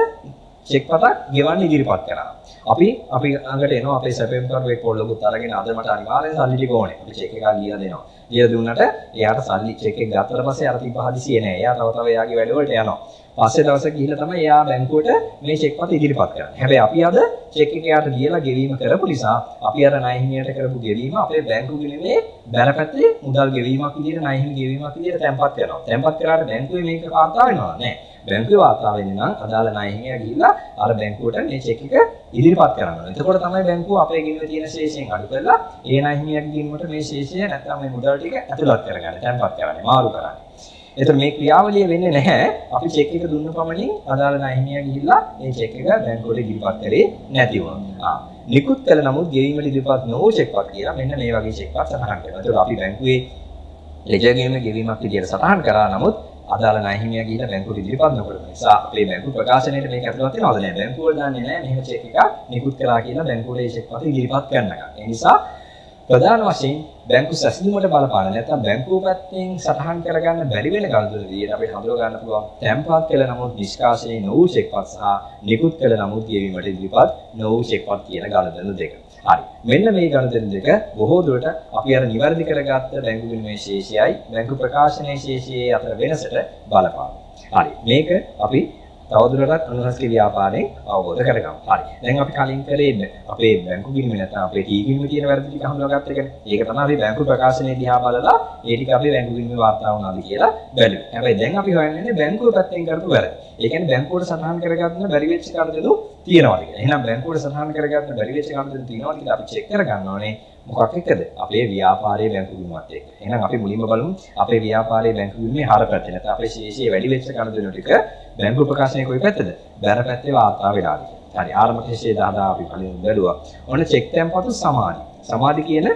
චෙක්පතක් ගෙවන්න ඉදිරිපත් කරා. අපි අපි ළඟට එනවා අපේ සැපයුම්කරුවෙක් පොල්ලකුත් අරගෙන අද මට අනිවාර්යෙන් සල්ලි ටික ඕනේ. අපි චෙක් එකක් ලියලා දෙනවා. දීලා දුන්නට එයාට සල්ලි චෙක් එක ගත්තට පස්සේ අර තිබ්බ හදිසිය නෑ. එයා තව තව එයාගේ වැඩ වලට යනවා. පස්සේ දවසක ගිහිල්ලා තමයි එයා බැංකුවට මේ චෙක් පත ඉදිරිපත් කරන්නේ. හැබැයි අපි අද චෙක් එක එයාට දීලා ගෙවීම කරපු නිසා අපි අර ණය හිමියට කරපු ගෙවීම අපේ බැංකු ගිණුමේ බැර පැත්තේ මුදල් ගෙවීමක් විදියට ණය හිමි ගෙවීමක් විදියට තැන්පත් කරනවා. තැන්පත් කරාට බැංකුවේ මේක වාර්තා වෙනවද? නෑ. බැංකුවේ වාර්තා වෙන්නේ නම් අදාළ ණය හිමියා ගිහිල්ලා අර බැංකුවට මේ චෙක් එක ඉදිරිපත් කරන්න ඕනේ. එතකොට තමයි බැංකුව අපේ ගිණුමේ තියෙන ශේෂයෙන් අඩු කරලා ඒ ණය හිමියාගේ ගිණුමට මේ ශේෂය නැත්නම් මේ මුදල් ටික ඇතුළත් කරගන්න, තැන්පත් කරන්නේ, මාරු කරන්නේ. එතකොට මේ ක්‍රියාවලිය වෙන්නේ නැහැ. අපි චෙක් එක දුන්න පමණින් අදාළ ණය හිමියා ගිහිල්ලා මේ චෙක් එක බැංකුවට ඉදිරිපත් කරේ නැති වුණා. නිකුත් කළ නමුත් ගෙවීමට ඉදිරිපත් නොවූ චෙක්පත් කියලා මෙන්න මේ වගේ චෙක්පත් සටහන් කරනවා. එතකොට අපි බැංකුවේ ලෙජර් ගෙවීම ගෙවීමක් විදියට සටහන් කරා නමුත් අදාළ ණය හිමියා ගිහිල්ලා බැංකුවට ඉදිරිපත් නොකරන නිසා අපේ බැංකු ප්‍රකාශනයට මේක ඇතුළත් වෙනවද නෑ. බැංකුව දන්නේ නෑ මෙහෙම චෙක් එකක් නිකුත් කළා කියලා බැංකුවට ඒ චෙක්පත ඉදිරිපත් කරනකම්. ඒ නිසා ප්‍රධාන වශයෙන් බැංකු සැසඳුමට බලපාන නැත්නම් බැංකුව පැත්තෙන් සටහන් කරගන්න බැරි වෙන ගනුදෙනු විදියට අපිට හඳුනා ගන්න පුළුවන් තැන්පත් කළ නමුත් නිෂ්කාශනය නොවූ චෙක්පත් සහ නිකුත් කළ නමුත් ගෙවීමට ඉදිරිපත් නොවූ චෙක්පත් කියන ගනුදෙනු දෙක. හරි. මෙන්න මේ ගනුදෙනු දෙක බොහෝ දුරට අපි අර නිවැරදි කරගත්ත බැංකු ගිණුමේ ශේෂයයි බැංකු ප්‍රකාශනයේ ශේෂයේ අතර වෙනසට බලපානවා. හරි. මේක අපි තවදුරටත් අනුහස්ති ව්‍යාපාරයෙන් අවබෝධ කරගමු. හරි. දැන් අපි කලින් කරේ අපේ බැංකු ගිණුමේ නැත්නම් අපේ ටී ගිණුමේ තියෙන වැරදි ටික හඳුනාගත්ත එකනේ. ඒක තමයි අපි බැංකු ප්‍රකාශනයේ දිහා බලලා ඒ ටික අපේ බැංකු ගිණුමේ වාර්තා වුණාද කියලා බැලුවේ. හැබැයි දැන් අපි හොයන්නේ නැහැ බැංකුව පැත්තෙන් කරපු වැරදි. ඒ කියන්නේ බැංකුවට සටහන් කරගන්න බැරි වෙච්ච ගනුදෙනු තියෙනවාද කියලා. එහෙනම් බැංකුවට සටහන් කරගන්න බැරි වෙච්ච ගනුදෙනු තියෙනවාද කියලා අපි චෙක් කරගන්න ඕනේ. මොකක් එක්කද? අපේ ව්‍යාපාරයේ බැංකු ගිණුමත් එක්ක. එහෙනම් අපි මුලින්ම බලමු අපේ ව්‍යාපාරයේ බැංකු ගිණුමේ හර පැත්තේ නැත්නම් අපේ ශේෂයේ වැඩි වෙච්ච ගනුදෙනු ටික බැංකු ප්‍රකාශනයේ කොයි පැත්තද? බැර පැත්තේ වාර්තා වෙලාද කියලා. හරි. ආරම්භක ශේෂයේ 10000 අපි කලින් බැලුවා. ඔන්න චෙක් තැන්පතු සමාධි. සමාධි කියන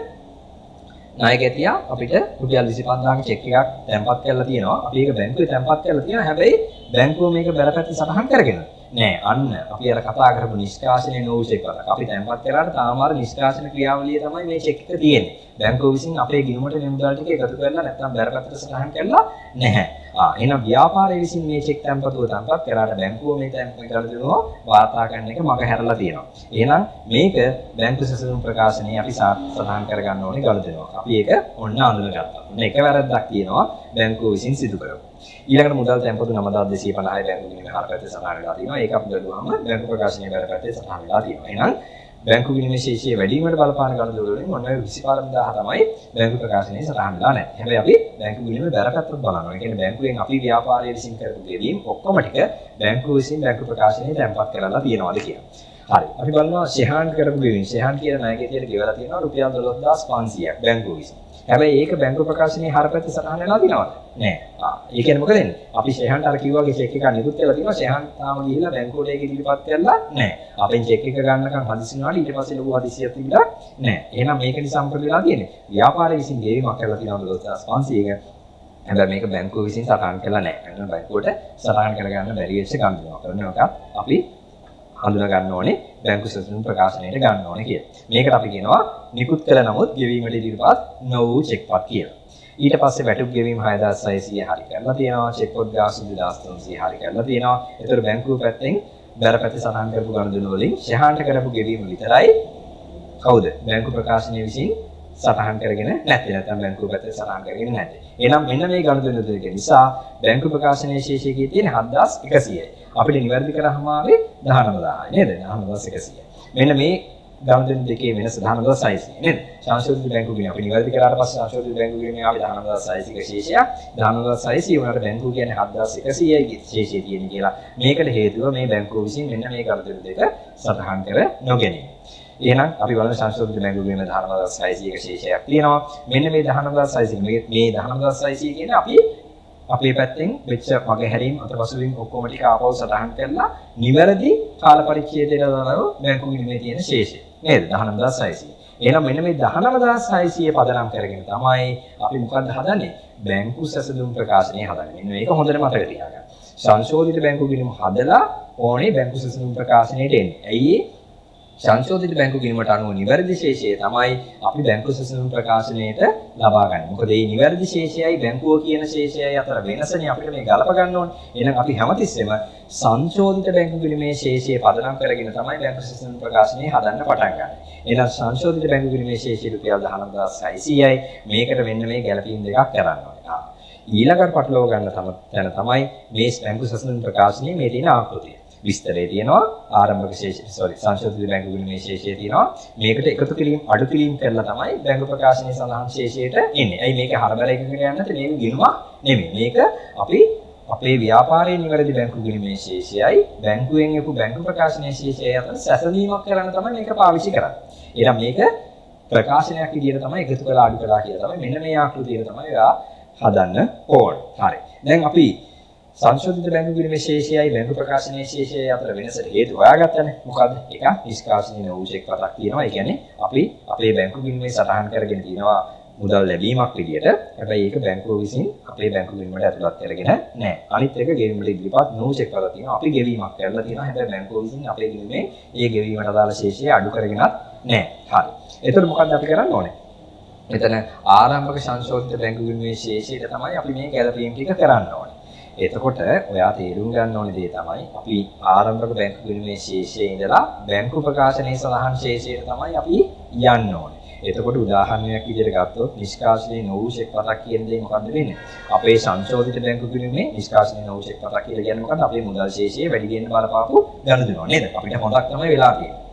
ණයගැතියා අපිට රුපියල් 25000ක චෙක් එකක් තැන්පත් කරලා තියෙනවා. අපි ඒක බැංකුවේ තැන්පත් කරලා තියෙනවා. හැබැයි බැංකුව මේක බැර පැත්තේ සටහන් කරගෙන නෑ. අන්න අපි අර කතා කරපු නිෂ්කාශනය නොවූ චෙක් වලක්. අපි තැන්පත් කරාට තාම අර නිෂ්කාශන ක්‍රියාවලිය තමයි මේ චෙක් එක තියෙන්නේ. බැංකුව විසින් අපේ ගිණුමට මේ මුදල් ටික එකතු කරලා නැත්නම් බැර පැත්තට සටහන් කරලා නැහැ. එහෙනම් ව්‍යාපාරයේ විසින් මේ චෙක් තැන්පතුව තැන්පත් කරාට බැංකුව මේ තැන්පත් කරලා වාර්තා කරන එක මග හැරලා තියෙනවා. එහෙනම් මේක බැංකු සැසඳුම් ප්‍රකාශනයේ අපි සටහන් කරගන්න ඕනේ ගනුදෙනුවක්. අපි ඒක ඔන්න අඳුනගත්තා. ඔන්න එක වැරද්දක් තියෙනවා බැංකුව විසින් සිදු කරපු. ඊළඟට මුදල් තැන්පතු 9250යි බැංකු ගිණුමේ හර පැත්තේ සටහන් වෙලා තියෙනවා. ඒක අපි බැලුවාම බැංකු ප්‍රකාශනයේ බැර පැත්තේ සටහන් වෙලා තියෙනවා. එහෙනම් බැංකු ගිණුමේ ශේෂය වැඩි වීමට බලපාන ගනුදෙනු වලින් ඔන්න ඔය 25000 තමයි බැංකු ප්‍රකාශනයේ සටහන් වෙලා නැහැ. හැබැයි අපි බැංකු ගිණුමේ බැර පැත්තත් බලනවා. ඒ කියන්නේ බැංකුවෙන් අපි ව්‍යාපාරයේ විසින් කරපු ගෙවීම් ඔක්කොම ටික බැංකුව විසින් බැංකු ප්‍රකාශනයේ තැන්පත් කරලා තියෙනවද කියලා. හරි. අපි බලනවා ෂෙහාන් කරපු ගෙවීම්. ෂෙහාන් කියන ණයගැතියට ගෙවලා තියෙනවා රුපියල් 12500ක් බැංකුව විසින්. හැබැයි ඒක බැංකු ප්‍රකාශනයේ හර පැත්තේ සටහන් වෙලා තියෙනවද? නෑ. ඒ කියන්නේ මොකද වෙන්නේ? අපි ෂෙහාන්ට අර කිව්වා වගේ චෙක් එකක් නිකුත් කරලා තියෙනවා. ෂෙහාන් තාම ගිහිල්ලා බැංකුවට ඒක ඉදිරිපත් කරලා නෑ. අපෙන් චෙක් එක ගන්නකම් හදිසි වුණාට ඊට පස්සේ ලොකු හදිසියක් තිබිලා නෑ. එහෙනම් මේක නිසා මොකද වෙලා තියෙන්නේ? ව්‍යාපාරය විසින් ගෙවීමක් කරලා තියෙනවා 12500ක. හැබැයි මේක බැංකුව විසින් සටහන් කරලා නෑ. එහෙනම් බැංකුවට සටහන් කරගන්න බැරි වෙච්ච ගනුදෙනුවක්. කරන එකක් අපි හඳුනා ගන්න ඕනේ බැංකු සැසඳුම් ප්‍රකාශනයට ගන්න ඕනේ කියලා. මේකට අපි කියනවා නිකුත් කළ නමුත් ගෙවීමට ඉදිරිපත් නොවූ චෙක්පත් කියලා. ඊට පස්සේ වැටුප් ගෙවීම 6600 හරි කරලා තියෙනවා. චෙක් පොත් ගාස්තු 2300 හරි කරලා තියෙනවා. ඒතර බැංකුව පැත්තෙන් බැර පැත්තේ සටහන් කරපු ගනුදෙනු වලින් ෂෙහාන්ට කරපු ගෙවීම විතරයි කවුද? බැංකු ප්‍රකාශනය විසින් සටහන් කරගෙන නැත්තේ. නැත්නම් බැංකුව පැත්තේ සටහන් කරගෙන නැත්තේ. එහෙනම් මෙන්න මේ ගනුදෙනු දෙක නිසා බැංකු ප්‍රකාශනයේ ශේෂය තියෙන 7100යි. අපිට නිවැරදි කරාම ආවේ 19000යි නේද? 19100යි. මෙන්න මේ ගනුදෙනු දෙකේ වෙනස 19600 නේද? සංශෝධිත බැංකු ගිණුම අපි නිවැරදි කරාට පස්සේ සංශෝධිත බැංකු ගිණුමේ ආවේ 19600ක ශේෂයක්. 19600 වුණාට බැංකුව කියන්නේ 7100යි ශේෂය තියෙන කියලා. මේකට හේතුව මේ බැංකුව විසින් මෙන්න මේ ගනුදෙනු දෙක සටහන් කර නොගැනීම. එහෙනම් අපි බලමු සංශෝධිත බැංකු ගිණුමේ 19600ක ශේෂයක් තියෙනවා. මෙන්න මේ 19600 මේ 19600 කියන්නේ අපි අපේ පැත්තෙන් වෙච්ච මගහැරීම් අතපසුවීම් ඔක්කොම ටික ආපහු සටහන් කරලා නිවැරදි කාල පරිච්ඡේදයට අදාළව බැංකු ගිණුමේ තියෙන ශේෂය නේද? 19600. එහෙනම් මෙන්න මේ 19600 පදනම් කරගෙන තමයි අපි මොකද්ද හදන්නේ? බැංකු සැසඳුම් ප්‍රකාශනය හදන්නේ. මෙන්න මේක හොඳට මතක තියාගන්න. සංශෝධිත බැංකු ගිණුම හදලා ඕනේ බැංකු සැසඳුම් ප්‍රකාශනයට එන්නේ. ඇයි ඒ? සංශෝධිත බැංකු ගිණුමට අනුව නිවැරදි ශේෂය තමයි අපි බැංකු සැසඳුම් ප්‍රකාශනයට ලබා ගන්න. මොකද මේ නිවැරදි ශේෂයයි බැංකුව කියන ශේෂයයි අතර වෙනසනේ අපිට මේ ගලප ගන්න ඕනේ. එහෙනම් අපි හැමතිස්සෙම සංශෝධිත බැංකු ගිණුමේ ශේෂය පදනම් කරගෙන තමයි බැංකු සැසඳුම් ප්‍රකාශනය හදන්න පටන් ගන්න. එහෙනම් සංශෝධිත බැංකු ගිණුමේ ශේෂය රුපියල් 19600යි. මේකට මෙන්න මේ ගැලපීම් දෙකක් කරන්න ඕනේ. ඊළඟට පටලව ගන්න තැන තමයි මේ බැංකු සැසඳුම් ප්‍රකාශනයේ මේ තියෙන ආකෘතිය. විස්තරය තියෙනවා ආරම්භක ශේෂය සෝරි සංශෝධිත බැංකු ගිණුමේ ශේෂය තියෙනවා. මේකට එකතු කිරීම අඩු කිරීම කරලා තමයි බැංකු ප්‍රකාශනයේ සඳහන් ශේෂයට එන්නේ. ඇයි මේක හරබර එකකට යන්නේ නැත්නම් මේක ගිණුමක් නෙමෙයි. මේක අපි අපේ ව්‍යාපාරයේ නිවැරදි බැංකු ගිණුමේ ශේෂයයි බැංකුවෙන් එපු බැංකු ප්‍රකාශනයේ ශේෂයයි අතර සැසඳීමක් කරන්න තමයි මේක පාවිච්චි කරන්නේ. එහෙනම් මේක ප්‍රකාශනයක් විදියට තමයි එකතු කරලා අඩු කරලා කියලා තමයි මෙන්න මේ ආකෘතියට තමයි ඔයා හදන්න ඕන. හරි. දැන් අපි සංශෝධිත බැංකු ගිණුමේ ශේෂයයි බැංකු ප්‍රකාශනයේ ශේෂයයි අතර වෙනසට හේතු හොයාගත්තනේ. මොකද්ද? එකක් නිෂ්කාශනීය වූ චෙක් පතක් තියෙනවා. ඒ කියන්නේ අපි අපේ බැංකු ගිණුමේ සටහන් කරගෙන තියෙනවා මුදල් ලැබීමක් විදියට. හැබැයි ඒක බැංකුව විසින් අපේ බැංකු ගිණුමට ඇතුළත් කරගෙන නැහැ. අනිත් එක ගෙවීමට ඉදිරිපත් නොවූ චෙක් පතක් තියෙනවා. අපි ගෙවීමක් කරලා තියෙනවා. හැබැයි බැංකුව විසින් අපේ ගිණුමේ ඒ ගෙවීමට අදාළ ශේෂය අඩු කරගෙනත් නැහැ. හරි. එතකොට මොකද්ද අපි කරන්න ඕනේ? මෙතන ආරම්භක සංශෝධිත බැංකු ගිණුමේ ශේෂයට තමයි අපි මේ ගැලපීම් ටික කරන්න ඕනේ. එතකොට ඔයා තේරුම් ගන්න ඕනේ දේ තමයි අපි ආරම්භක බැංකු ගිණුමේ ශේෂයේ ඉඳලා බැංකු ප්‍රකාශනයේ සඳහන් ශේෂයට තමයි අපි යන්න ඕනේ. එතකොට උදාහරණයක් විදිහට ගත්තොත් නිෂ්කාශනයේ නොවූ චෙක් පතක් කියන දේ මොකද්ද වෙන්නේ? අපේ සංශෝධිත බැංකු ගිණුමේ නිෂ්කාශනයේ නොවූ චෙක් පතක් කියලා කියන්නේ මොකද්ද? අපේ මුදල් ශේෂයේ වැඩි වෙන්න බලපාපු ගනුදෙනුව නේද? අපිට හොඳක් තමයි වෙලා තියෙන්නේ.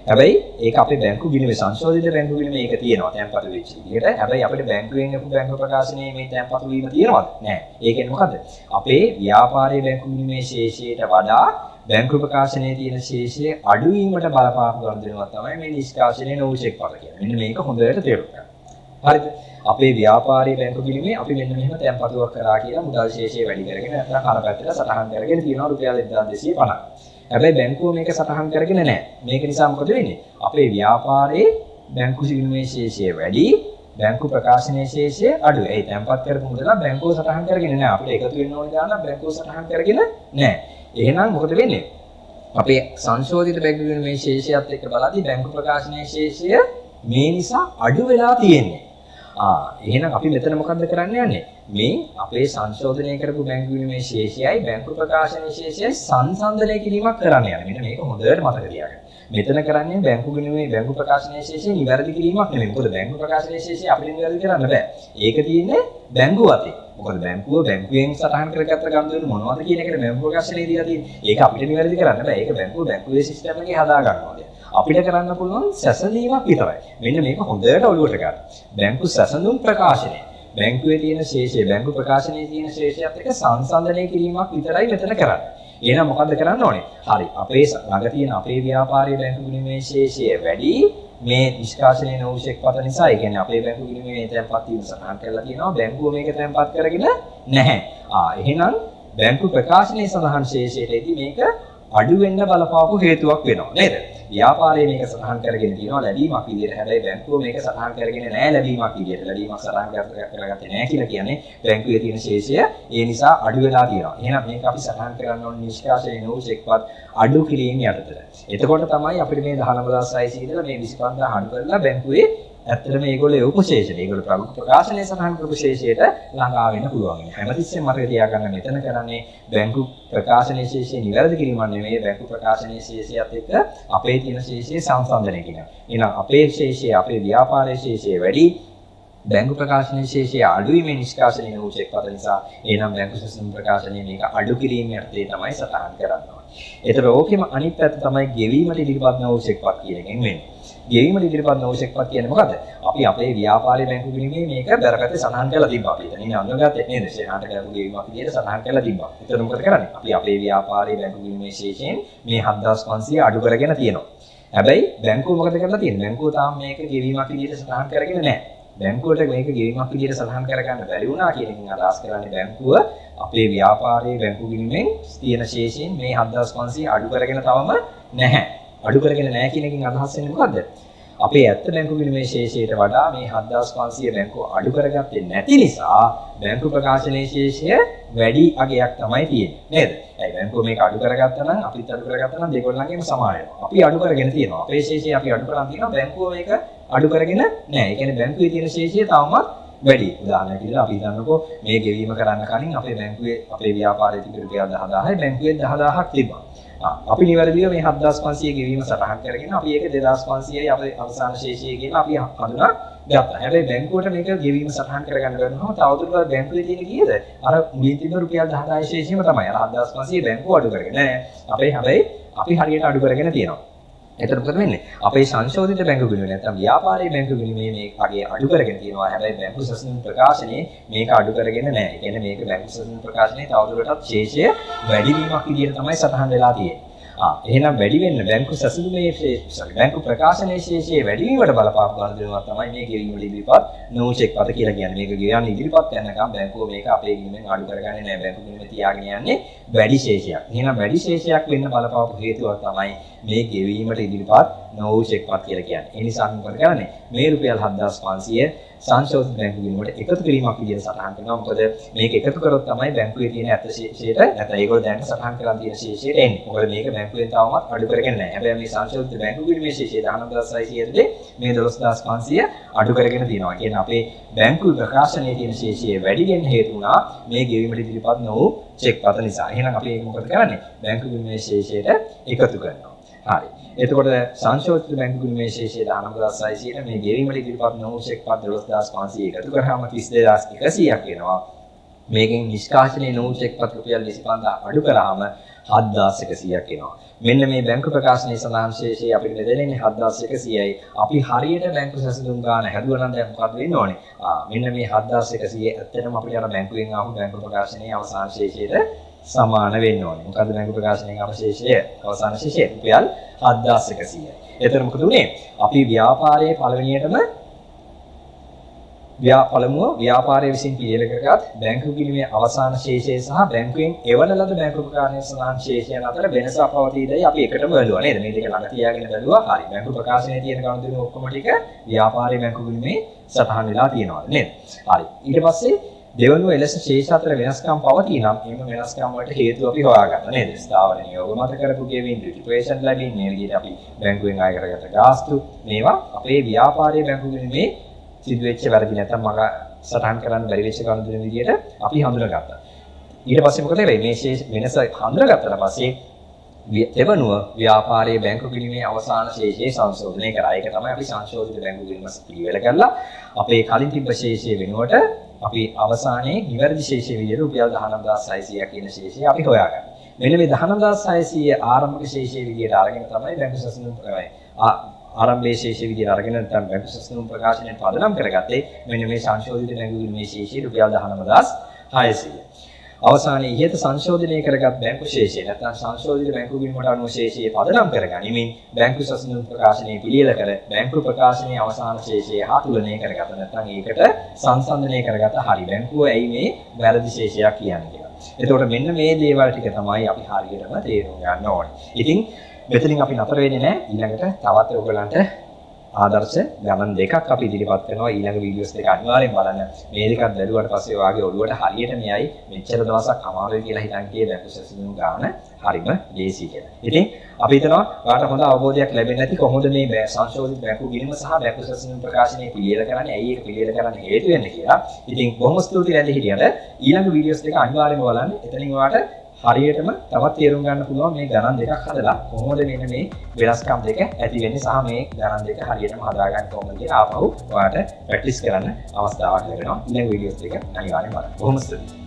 හැබැයි ඒක අපේ බැංකු ගිණුමේ සංශෝධිත බැංකු ගිණුමේ ඒක තියෙනවා තැන්පතු වෙච්ච විදිහට. හැබැයි අපිට බැංකුවෙන් අපු බැංකු ප්‍රකාශනයේ මේ තැන්පතු වීම තියෙනවද? නෑ. ඒ කියන්නේ මොකද්ද? අපේ ව්‍යාපාරයේ බැංකු ගිණුමේ ශේෂයට වඩා බැංකු ප්‍රකාශනයේ තියෙන ශේෂය අඩු වීමට බලපාපු ගනුදෙනුවක් තමයි මේ නිෂ්කාශනයේ නොවූ චෙක් පත කියන්නේ. මෙන්න මේක හොඳට තේරුම් ගන්න. හරිද? අපේ ව්‍යාපාරයේ බැංකු ගිණුමේ අපි මෙන්න මෙහෙම තැන්පතුවක් කරා කියලා මුදල් ශේෂය වැඩි කරගෙන නැත්නම් අර පැත්තට සටහන් කරගෙන තියෙනවා රුපියල් 1250. හැබැයි බැංකුව මේක සටහන් කරගෙන නැහැ. මේක නිසා මොකද වෙන්නේ? අපේ ව්‍යාපාරයේ බැංකු ගිණුමේ ශේෂය වැඩි, බැංකු ප්‍රකාශනයේ ශේෂය අඩුයි. ඒ තැන්පත් කරපු මුදල බැංකුව සටහන් කරගෙන නැහැ. අපිට එකතු වෙන්න ඕන ගාන බැංකුව සටහන් කරගෙන නැහැ. එහෙනම් මොකද වෙන්නේ? අපේ සංශෝධිත බැංකු ගිණුමේ ශේෂයත් එක්ක බලද්දී බැංකු ප්‍රකාශනයේ ශේෂය මේ නිසා අඩු වෙලා තියෙන්නේ. එහෙනම් අපි මෙතන මොකද්ද කරන්න යන්නේ? මේ අපේ සංශෝධනය කරපු බැංකු ගිණුමේ ශේෂයයි බැංකු ප්‍රකාශනයේ ශේෂයයි සංසන්දනය කිරීමක් කරන්න යන්නේ. මෙන්න මේක හොඳට මතක තියාගන්න. මෙතන කරන්නේ බැංකු ගිණුමේ බැංකු ප්‍රකාශනයේ ශේෂය නිවැරදි කිරීමක් නෙමෙයි. මොකද බැංකු ප්‍රකාශනයේ ශේෂය අපිට නිවැරදි කරන්න බෑ. ඒක තියෙන්නේ බැංකුව අතේ. මොකද බැංකුව බැංකුවෙන් සටහන් කරගත්ත ගනුදෙනු මොනවද කියන එකට බැංකු ප්‍රකාශනයේ දීලා තියෙන්නේ. ඒක අපිට නිවැරදි කරන්න බෑ. ඒක බැංකුව බැංකුවේ සිස්ටම් එකේ හදා ගන්නවා. අපිට කරන්න පුළුවන් සැසඳීමක් විතරයි. මෙන්න මේක හොඳට ඔළුවට ගන්න. බැංකු සැසඳුම් ප්‍රකාශනය. බැංකුවේ තියෙන ශේෂය බැංකු ප්‍රකාශනයේ තියෙන ශේෂයත් එක්ක සංසන්දනය කිරීමක් විතරයි මෙතන කරන්නේ. එහෙනම් මොකද්ද කරන්න ඕනේ? හරි. අපේ ළඟ තියෙන අපේ ව්‍යාපාරයේ බැංකු ගිණුමේ ශේෂය වැඩි මේ නිෂ්කාශනයේ නොවූ චෙක් පත නිසා, ඒ කියන්නේ අපේ බැංකු ගිණුමේ මේ තැන්පත් වීම සටහන් කරලා තියෙනවා. බැංකුව මේක තැන්පත් කරගෙන නැහැ. එහෙනම් බැංකු ප්‍රකාශනයේ සඳහන් ශේෂයට එදී මේක අඩු වෙන්න බලපාපු හේතුවක් වෙනවා නේද? ව්‍යාපාරයේ මේක සටහන් කරගෙන තියෙනවා ලැබීමක් විදියට. හැබැයි බැංකුව මේක සටහන් කරගෙන නැහැ ලැබීමක් විදියට. ලැබීමක් සටහන් කරගත්තේ නැහැ කියලා කියන්නේ බැංකුවේ තියෙන ශේෂය ඒ නිසා අඩු වෙලා තියෙනවා. එහෙනම් මේක අපි සටහන් කරන්න ඕන නිෂ්කාශනයේ නොවූ චෙක්පත් අඩු කිරීම යටතට. එතකොට තමයි අපිට මේ 19600 ඉඳලා මේ 25000 අඩු කරලා බැංකුවේ ඇත්තටම මේගොල්ලෝ එවපු ශේෂයට, ඒගොල්ලෝ ප්‍රමුඛ ප්‍රකාශනයේ සටහන් කරපු ශේෂයට ළඟා වෙන්න පුළුවන්. හැමතිස්සෙම මතක තියාගන්න මෙතන කරන්නේ බැංකු ප්‍රකාශනයේ ශේෂය නිවැරදි කිරීමක් නෙමෙයි, බැංකු ප්‍රකාශනයේ ශේෂයත් එක්ක අපේ තියෙන ශේෂය සංසන්දනය කිරීම. එහෙනම් අපේ ශේෂය, අපේ ව්‍යාපාරයේ ශේෂය වැඩි, බැංකු ප්‍රකාශනයේ ශේෂය අඩුයි මේ නිෂ්කාශනයේ වූ චෙක් පත නිසා. එහෙනම් බැංකු සැසඳුම් ප්‍රකාශනයේ මේක අඩු කිරීම යටතේ තමයි සටහන් කරන්න ඕනේ. ඒතර ඕකෙම අනිත් පැත්ත තමයි ගෙවීමට ඉදිරිපත් නොවූ චෙක් පත් කියන එකෙන් වෙන්නේ. ගෙවීමට ඉදිරිපත් නොවූ චෙක් පත් කියන්නේ මොකද්ද? අපි අපේ ව්‍යාපාරයේ බැංකු ගිණුමේ මේක බැරපැත්තේ සටහන් කරලා තිබ්බා. අපි එතනින් අඳුනගත්තේ නේද? ශේෂාන්ට කරපු ගෙවීමක් විදියට සටහන් කරලා තිබ්බා. එතකොට මොකද කරන්නේ? අපි අපේ ව්‍යාපාරයේ බැංකු ගිණුමේ ශේෂයෙන් මේ 7500 අඩු කරගෙන තියෙනවා. හැබැයි බැංකුව මොකද කරලා තියෙන්නේ? බැංකුව තාම මේක ගෙවීමක් විදියට සටහන් කරගෙන නැහැ. බැංකුවට මේක ගෙවීමක් විදියට සටහන් කරගන්න බැරි වුණා කියන එකෙන් අදහස් කරන්නේ බැංකුව අපේ ව්‍යාපාරයේ බැංකු ගිණුමෙන් තියෙන ශේෂයෙන් මේ 7500 අඩු කරගෙන තවම නැහැ. අඩු කරගෙන නැහැ කියන එකෙන් අදහස් වෙන්නේ මොකද්ද? අපේ ඇත්ත බැංකු ගිණුමේ ශේෂයට වඩා මේ 7500 බැංකුව අඩු කරගත්තේ නැති නිසා බැංකු ප්‍රකාශනයේ ශේෂය වැඩි අගයක් තමයි තියෙන්නේ නේද? ඇයි බැංකුව මේක අඩු කරගත්තා නම් අපිත් අඩු කරගත්තා නම් දෙගොල්ලන්ගේම සමාන වෙනවා. අපි අඩු කරගෙන තියෙනවා. අපේ ශේෂය අපි අඩු කරන් තියෙනවා. බැංකුව මේක අඩු කරගෙන නෑ. ඒ කියන්නේ බැංකුවේ තියෙන ශේෂය තවමත් වැඩි. උදාහරණයක් විදිහට අපි හිතන්නකෝ මේ ගෙවීම කරන්න කලින් අපේ බැංකුවේ අපේ ව්‍යාපාරයේ තිබෙන රුපියල් 10000යි බැංකුවේ 10000ක් තිබ්බා. අපි නිවැරදිව මේ 7500 ගෙවීම සටහන් කරගෙන අපි ඒක 2500යි අපේ අවසාන ශේෂය කියලා අපි හඳුනා ගත්තා. හැබැයි බැංකුවට මේක ගෙවීම සටහන් කරගන්න බැරිවම තවදුරටත් බැංකුවේ තියෙන කීයද? අර මුලින් තිබ්බ රුපියල් 10000 ශේෂයම තමයි. අර 7500 බැංකුව අඩු කරගෙන නෑ. අපේ හැබැයි අපි හරියට අඩු කරගෙන තියෙනවා. එතකොට මොකද වෙන්නේ? අපේ සංශෝධිත බැංකු ගිණුම නැත්නම් ව්‍යාපාරයේ බැංකු ගිණුමේ මේ අගය අඩු කරගෙන තියෙනවා. හැබැයි බැංකු සැසඳුම් ප්‍රකාශනයේ මේක අඩු කරගෙන නෑ. ඒ කියන්නේ මේක බැංකු සැසඳුම් ප්‍රකාශනයේ තවදුරටත් ශේෂය වැඩි වීමක් විදියට තමයි සටහන් වෙලා තියෙන්නේ. එහෙනම් වැඩි වෙන්න බැංකු සැසඳුමේ බැංකු ප්‍රකාශනයේ ශේෂය වැඩි වීමට බලපාපු ගනුදෙනුවක් තමයි මේ ගෙවීම ඉදිරිපත් නොවූ චෙක් පත කියලා කියන්නේ. මේක ගෙවන්න ඉදිරිපත් යනකම් බැංකුව මේක අපේ ගිණුමෙන් අඩු කරගන්නේ නෑ. බැංකු ගිණුමේ තියාගෙන යන්නේ වැඩි ශේෂයක්. එහෙනම් වැඩි ශේෂයක් වෙන්න බලපාපු හේතුවක් තමයි මේ ගෙවීමට ඉදිරිපත් නොවූ චෙක් පත් කියලා කියන්නේ. ඒ නිසා අපි මොකද කරන්නේ? මේ රුපියල් 7500 සංශෝධිත බැංකු ගිණුමට එකතු කිරීමක් විදියට සටහන් කරනවා. මොකද මේක එකතු කරොත් තමයි බැංකුවේ තියෙන ඇත්ත ශේෂයට නැත්නම් ඒගොල්ලෝ දැනට සටහන් කරන් තියෙන ශේෂයට එන්නේ. මොකද මේක බැංකුවෙන් තවමත් අඩු කරගෙන නැහැ. හැබැයි මේ සංශෝධිත බැංකු ගිණුමේ ශේෂය 19600 මේ 12500 අඩු කරගෙන තියෙනවා. කියන්නේ අපේ බැංකු ප්‍රකාශනයේ තියෙන ශේෂය වැඩි වෙන්න හේතු වුණා මේ ගෙවීමට ඉදිරිපත් නොවූ චෙක් පත නිසා. එහෙනම් අපි ඒක මොකද කරන්නේ? බැංකු ගිණුමේ ශේෂයට එකතු කරනවා. හරි. එතකොට සංශෝධිත බැංකු ගිණුමේ ශේෂය 19600ට මේ ගෙවීමට ඉදිරිපත් නොවූ චෙක් පත් 12500 එකතු කරාම 32100ක් වෙනවා. මේකෙන් නිෂ්කාශනයේ නොවූ චෙක් පත් රුපියල් 25000 අඩු කරාම 7100ක් එනවා. මෙන්න මේ බැංකු ප්‍රකාශනයේ සඳහන් ශේෂය අපිට මෙතන එන්නේ 7100යි. අපි හරියට බැංකු සැසඳුම් ගාන හැදුවා නම් දැන් මොකක්ද වෙන්න ඕනේ? මෙන්න මේ 7100 ඇත්තටම අපිට අර බැංකුවෙන් ආපු බැංකු ප්‍රකාශනයේ අවසාන ශේෂයට සමාන වෙන්න ඕනේ. මොකද්ද බැංකු ප්‍රකාශනයෙන් ආපු ශේෂය? අවසාන ශේෂය රුපියල් 7100යි. එතන මොකද උනේ? අපි ව්‍යාපාරයේ පළවෙනියටම පළමුව ව්‍යාපාරයේ විසින් පිළියෙල කරගත් බැංකු ගිණුමේ අවසාන ශේෂය සහ බැංකුවෙන් එවන ලද බැංකු ප්‍රකාශනයේ සඳහන් ශේෂයන් අතර වෙනස පවතීදයි අපි එකටම බැලුවා නේද? මේ දෙක ළඟ තියාගෙන බැලුවා. හරි. බැංකු ප්‍රකාශනයේ තියෙන ගනුදෙනු ඔක්කොම ටික ව්‍යාපාරයේ බැංකු ගිණුමේ සටහන් වෙලා තියෙනවා නේද? හරි. ඊට පස්සේ දෙවනුව එලෙස ශේෂ අතර වෙනස්කම් පවතී නම් එම වෙනස්කම් වලට හේතු අපි හොයාගන්න නේද? ස්ථාවර නියෝග මත කරපු ගෙවීම්, රිටිපේෂන් ලැබීම්, මේ විදිහට අපි බැංකුවෙන් අය කරගත්ත ගාස්තු මේවා අපේ ව්‍යාපාරයේ බැංකු ගිණුමේ සිදුවෙච්ච වැරදි නැත්නම් මග සටහන් කරන්න බැරි වෙච්ච ගනුදෙනු විදිහට අපි හඳුනාගත්තා. ඊට පස්සේ මොකද වෙන්නේ? මේ ශේෂ වෙනස හඳුනාගත්තට පස්සේ දෙවනුව ව්‍යාපාරයේ බැංකු ගිණුමේ අවසාන ශේෂය සංශෝධනය කරා. ඒක තමයි අපි සංශෝධිත බැංකු ගිණුම පිළිවෙල කරලා අපේ කලින් තිබ්බ ශේෂය වෙනුවට අපි අවසානයේ නිවැරදි ශේෂය විදිහට රුපියල් 19600 කියන ශේෂය අපි හොයාගන්නවා. මෙන්න මේ 19600 ආරම්භක ශේෂය විදිහට අරගෙන තමයි බැංකු සැසඳුම් ආරම්භයේ ශේෂය විදිහට අරගෙන නැත්නම් බැංකු සැසඳුම් ප්‍රකාශනයෙන් පදනම් කරගත්තේ මෙන්න මේ සංශෝධිත බැංකු ගිණුමේ ශේෂය රුපියල් 19600. අවසානයේ ඉහත සංශෝධනය කරගත් බැංකු ශේෂය නැත්නම් සංශෝධිත බැංකු ගිණුමට අනුව ශේෂය පදනම් කරගනිමින් බැංකු සැසඳුම් ප්‍රකාශනයේ පිළියෙල කර බැංකු ප්‍රකාශනයේ අවසාන ශේෂය හා තුලනය කරගත නැත්නම් ඒකට සංසන්දනය කරගත. හරි, බැංකුව ඇයි මේ වැරදි ශේෂයක් කියන්නේ කියලා. එතකොට මෙන්න මේ දේවල් ටික තමයි අපි හරියටම තේරුම් ගන්න ඕනේ. ඉතින් මෙතනින් අපි නතර වෙන්නේ නැහැ. ඊළඟට තවත් ඔයගොල්ලන්ට ආදර්ශ ගණන් දෙකක් අපි ඉදිරිපත් කරනවා. ඊළඟ වීඩියෝස් දෙක අනිවාර්යෙන් බලන්න. මේ දෙකත් බැලුවට පස්සේ ඔයාගේ ඔළුවට හරියට මෙයයි මෙච්චර දවසක් අමාරුයි කියලා හිතන් කියේ බැංකු සැසඳුම් ගාන හරිම ලේසි කියලා. ඉතින් අපි හිතනවා ඔයාලට හොඳ අවබෝධයක් ලැබෙන්න ඇති කොහොමද මේ සංශෝධිත බැංකු ගිණුම සහ බැංකු සැසඳුම් ප්‍රකාශනය පිළියෙල කරන්නේ, ඇයි ඒක පිළියෙල කරන්න හේතු වෙන්නේ කියලා. ඉතින් බොහොම ස්තුතියි රැඳී හිටියට. ඊළඟ වීඩියෝස් දෙක අනිවාර්යෙන්ම බලන්න. එතනින් ඔයාලට හරියටම තවත් තේරුම් ගන්න පුළුවන් මේ ගණන් දෙකක් හදලා කොහොමද මෙන්න මේ වෙනස්කම් දෙක ඇති වෙන්නේ සහ මේ ගණන් දෙක හරියටම හදාගන්න කොහොමද කියලා ආපහු ඔයාලට ප්‍රැක්ටිස් කරන්න අවස්ථාවක් ලැබෙනවා. ඊළඟ වීඩියෝස් දෙක අනිවාර්යෙන්ම බලන්න. බොහොම ස්තුතියි.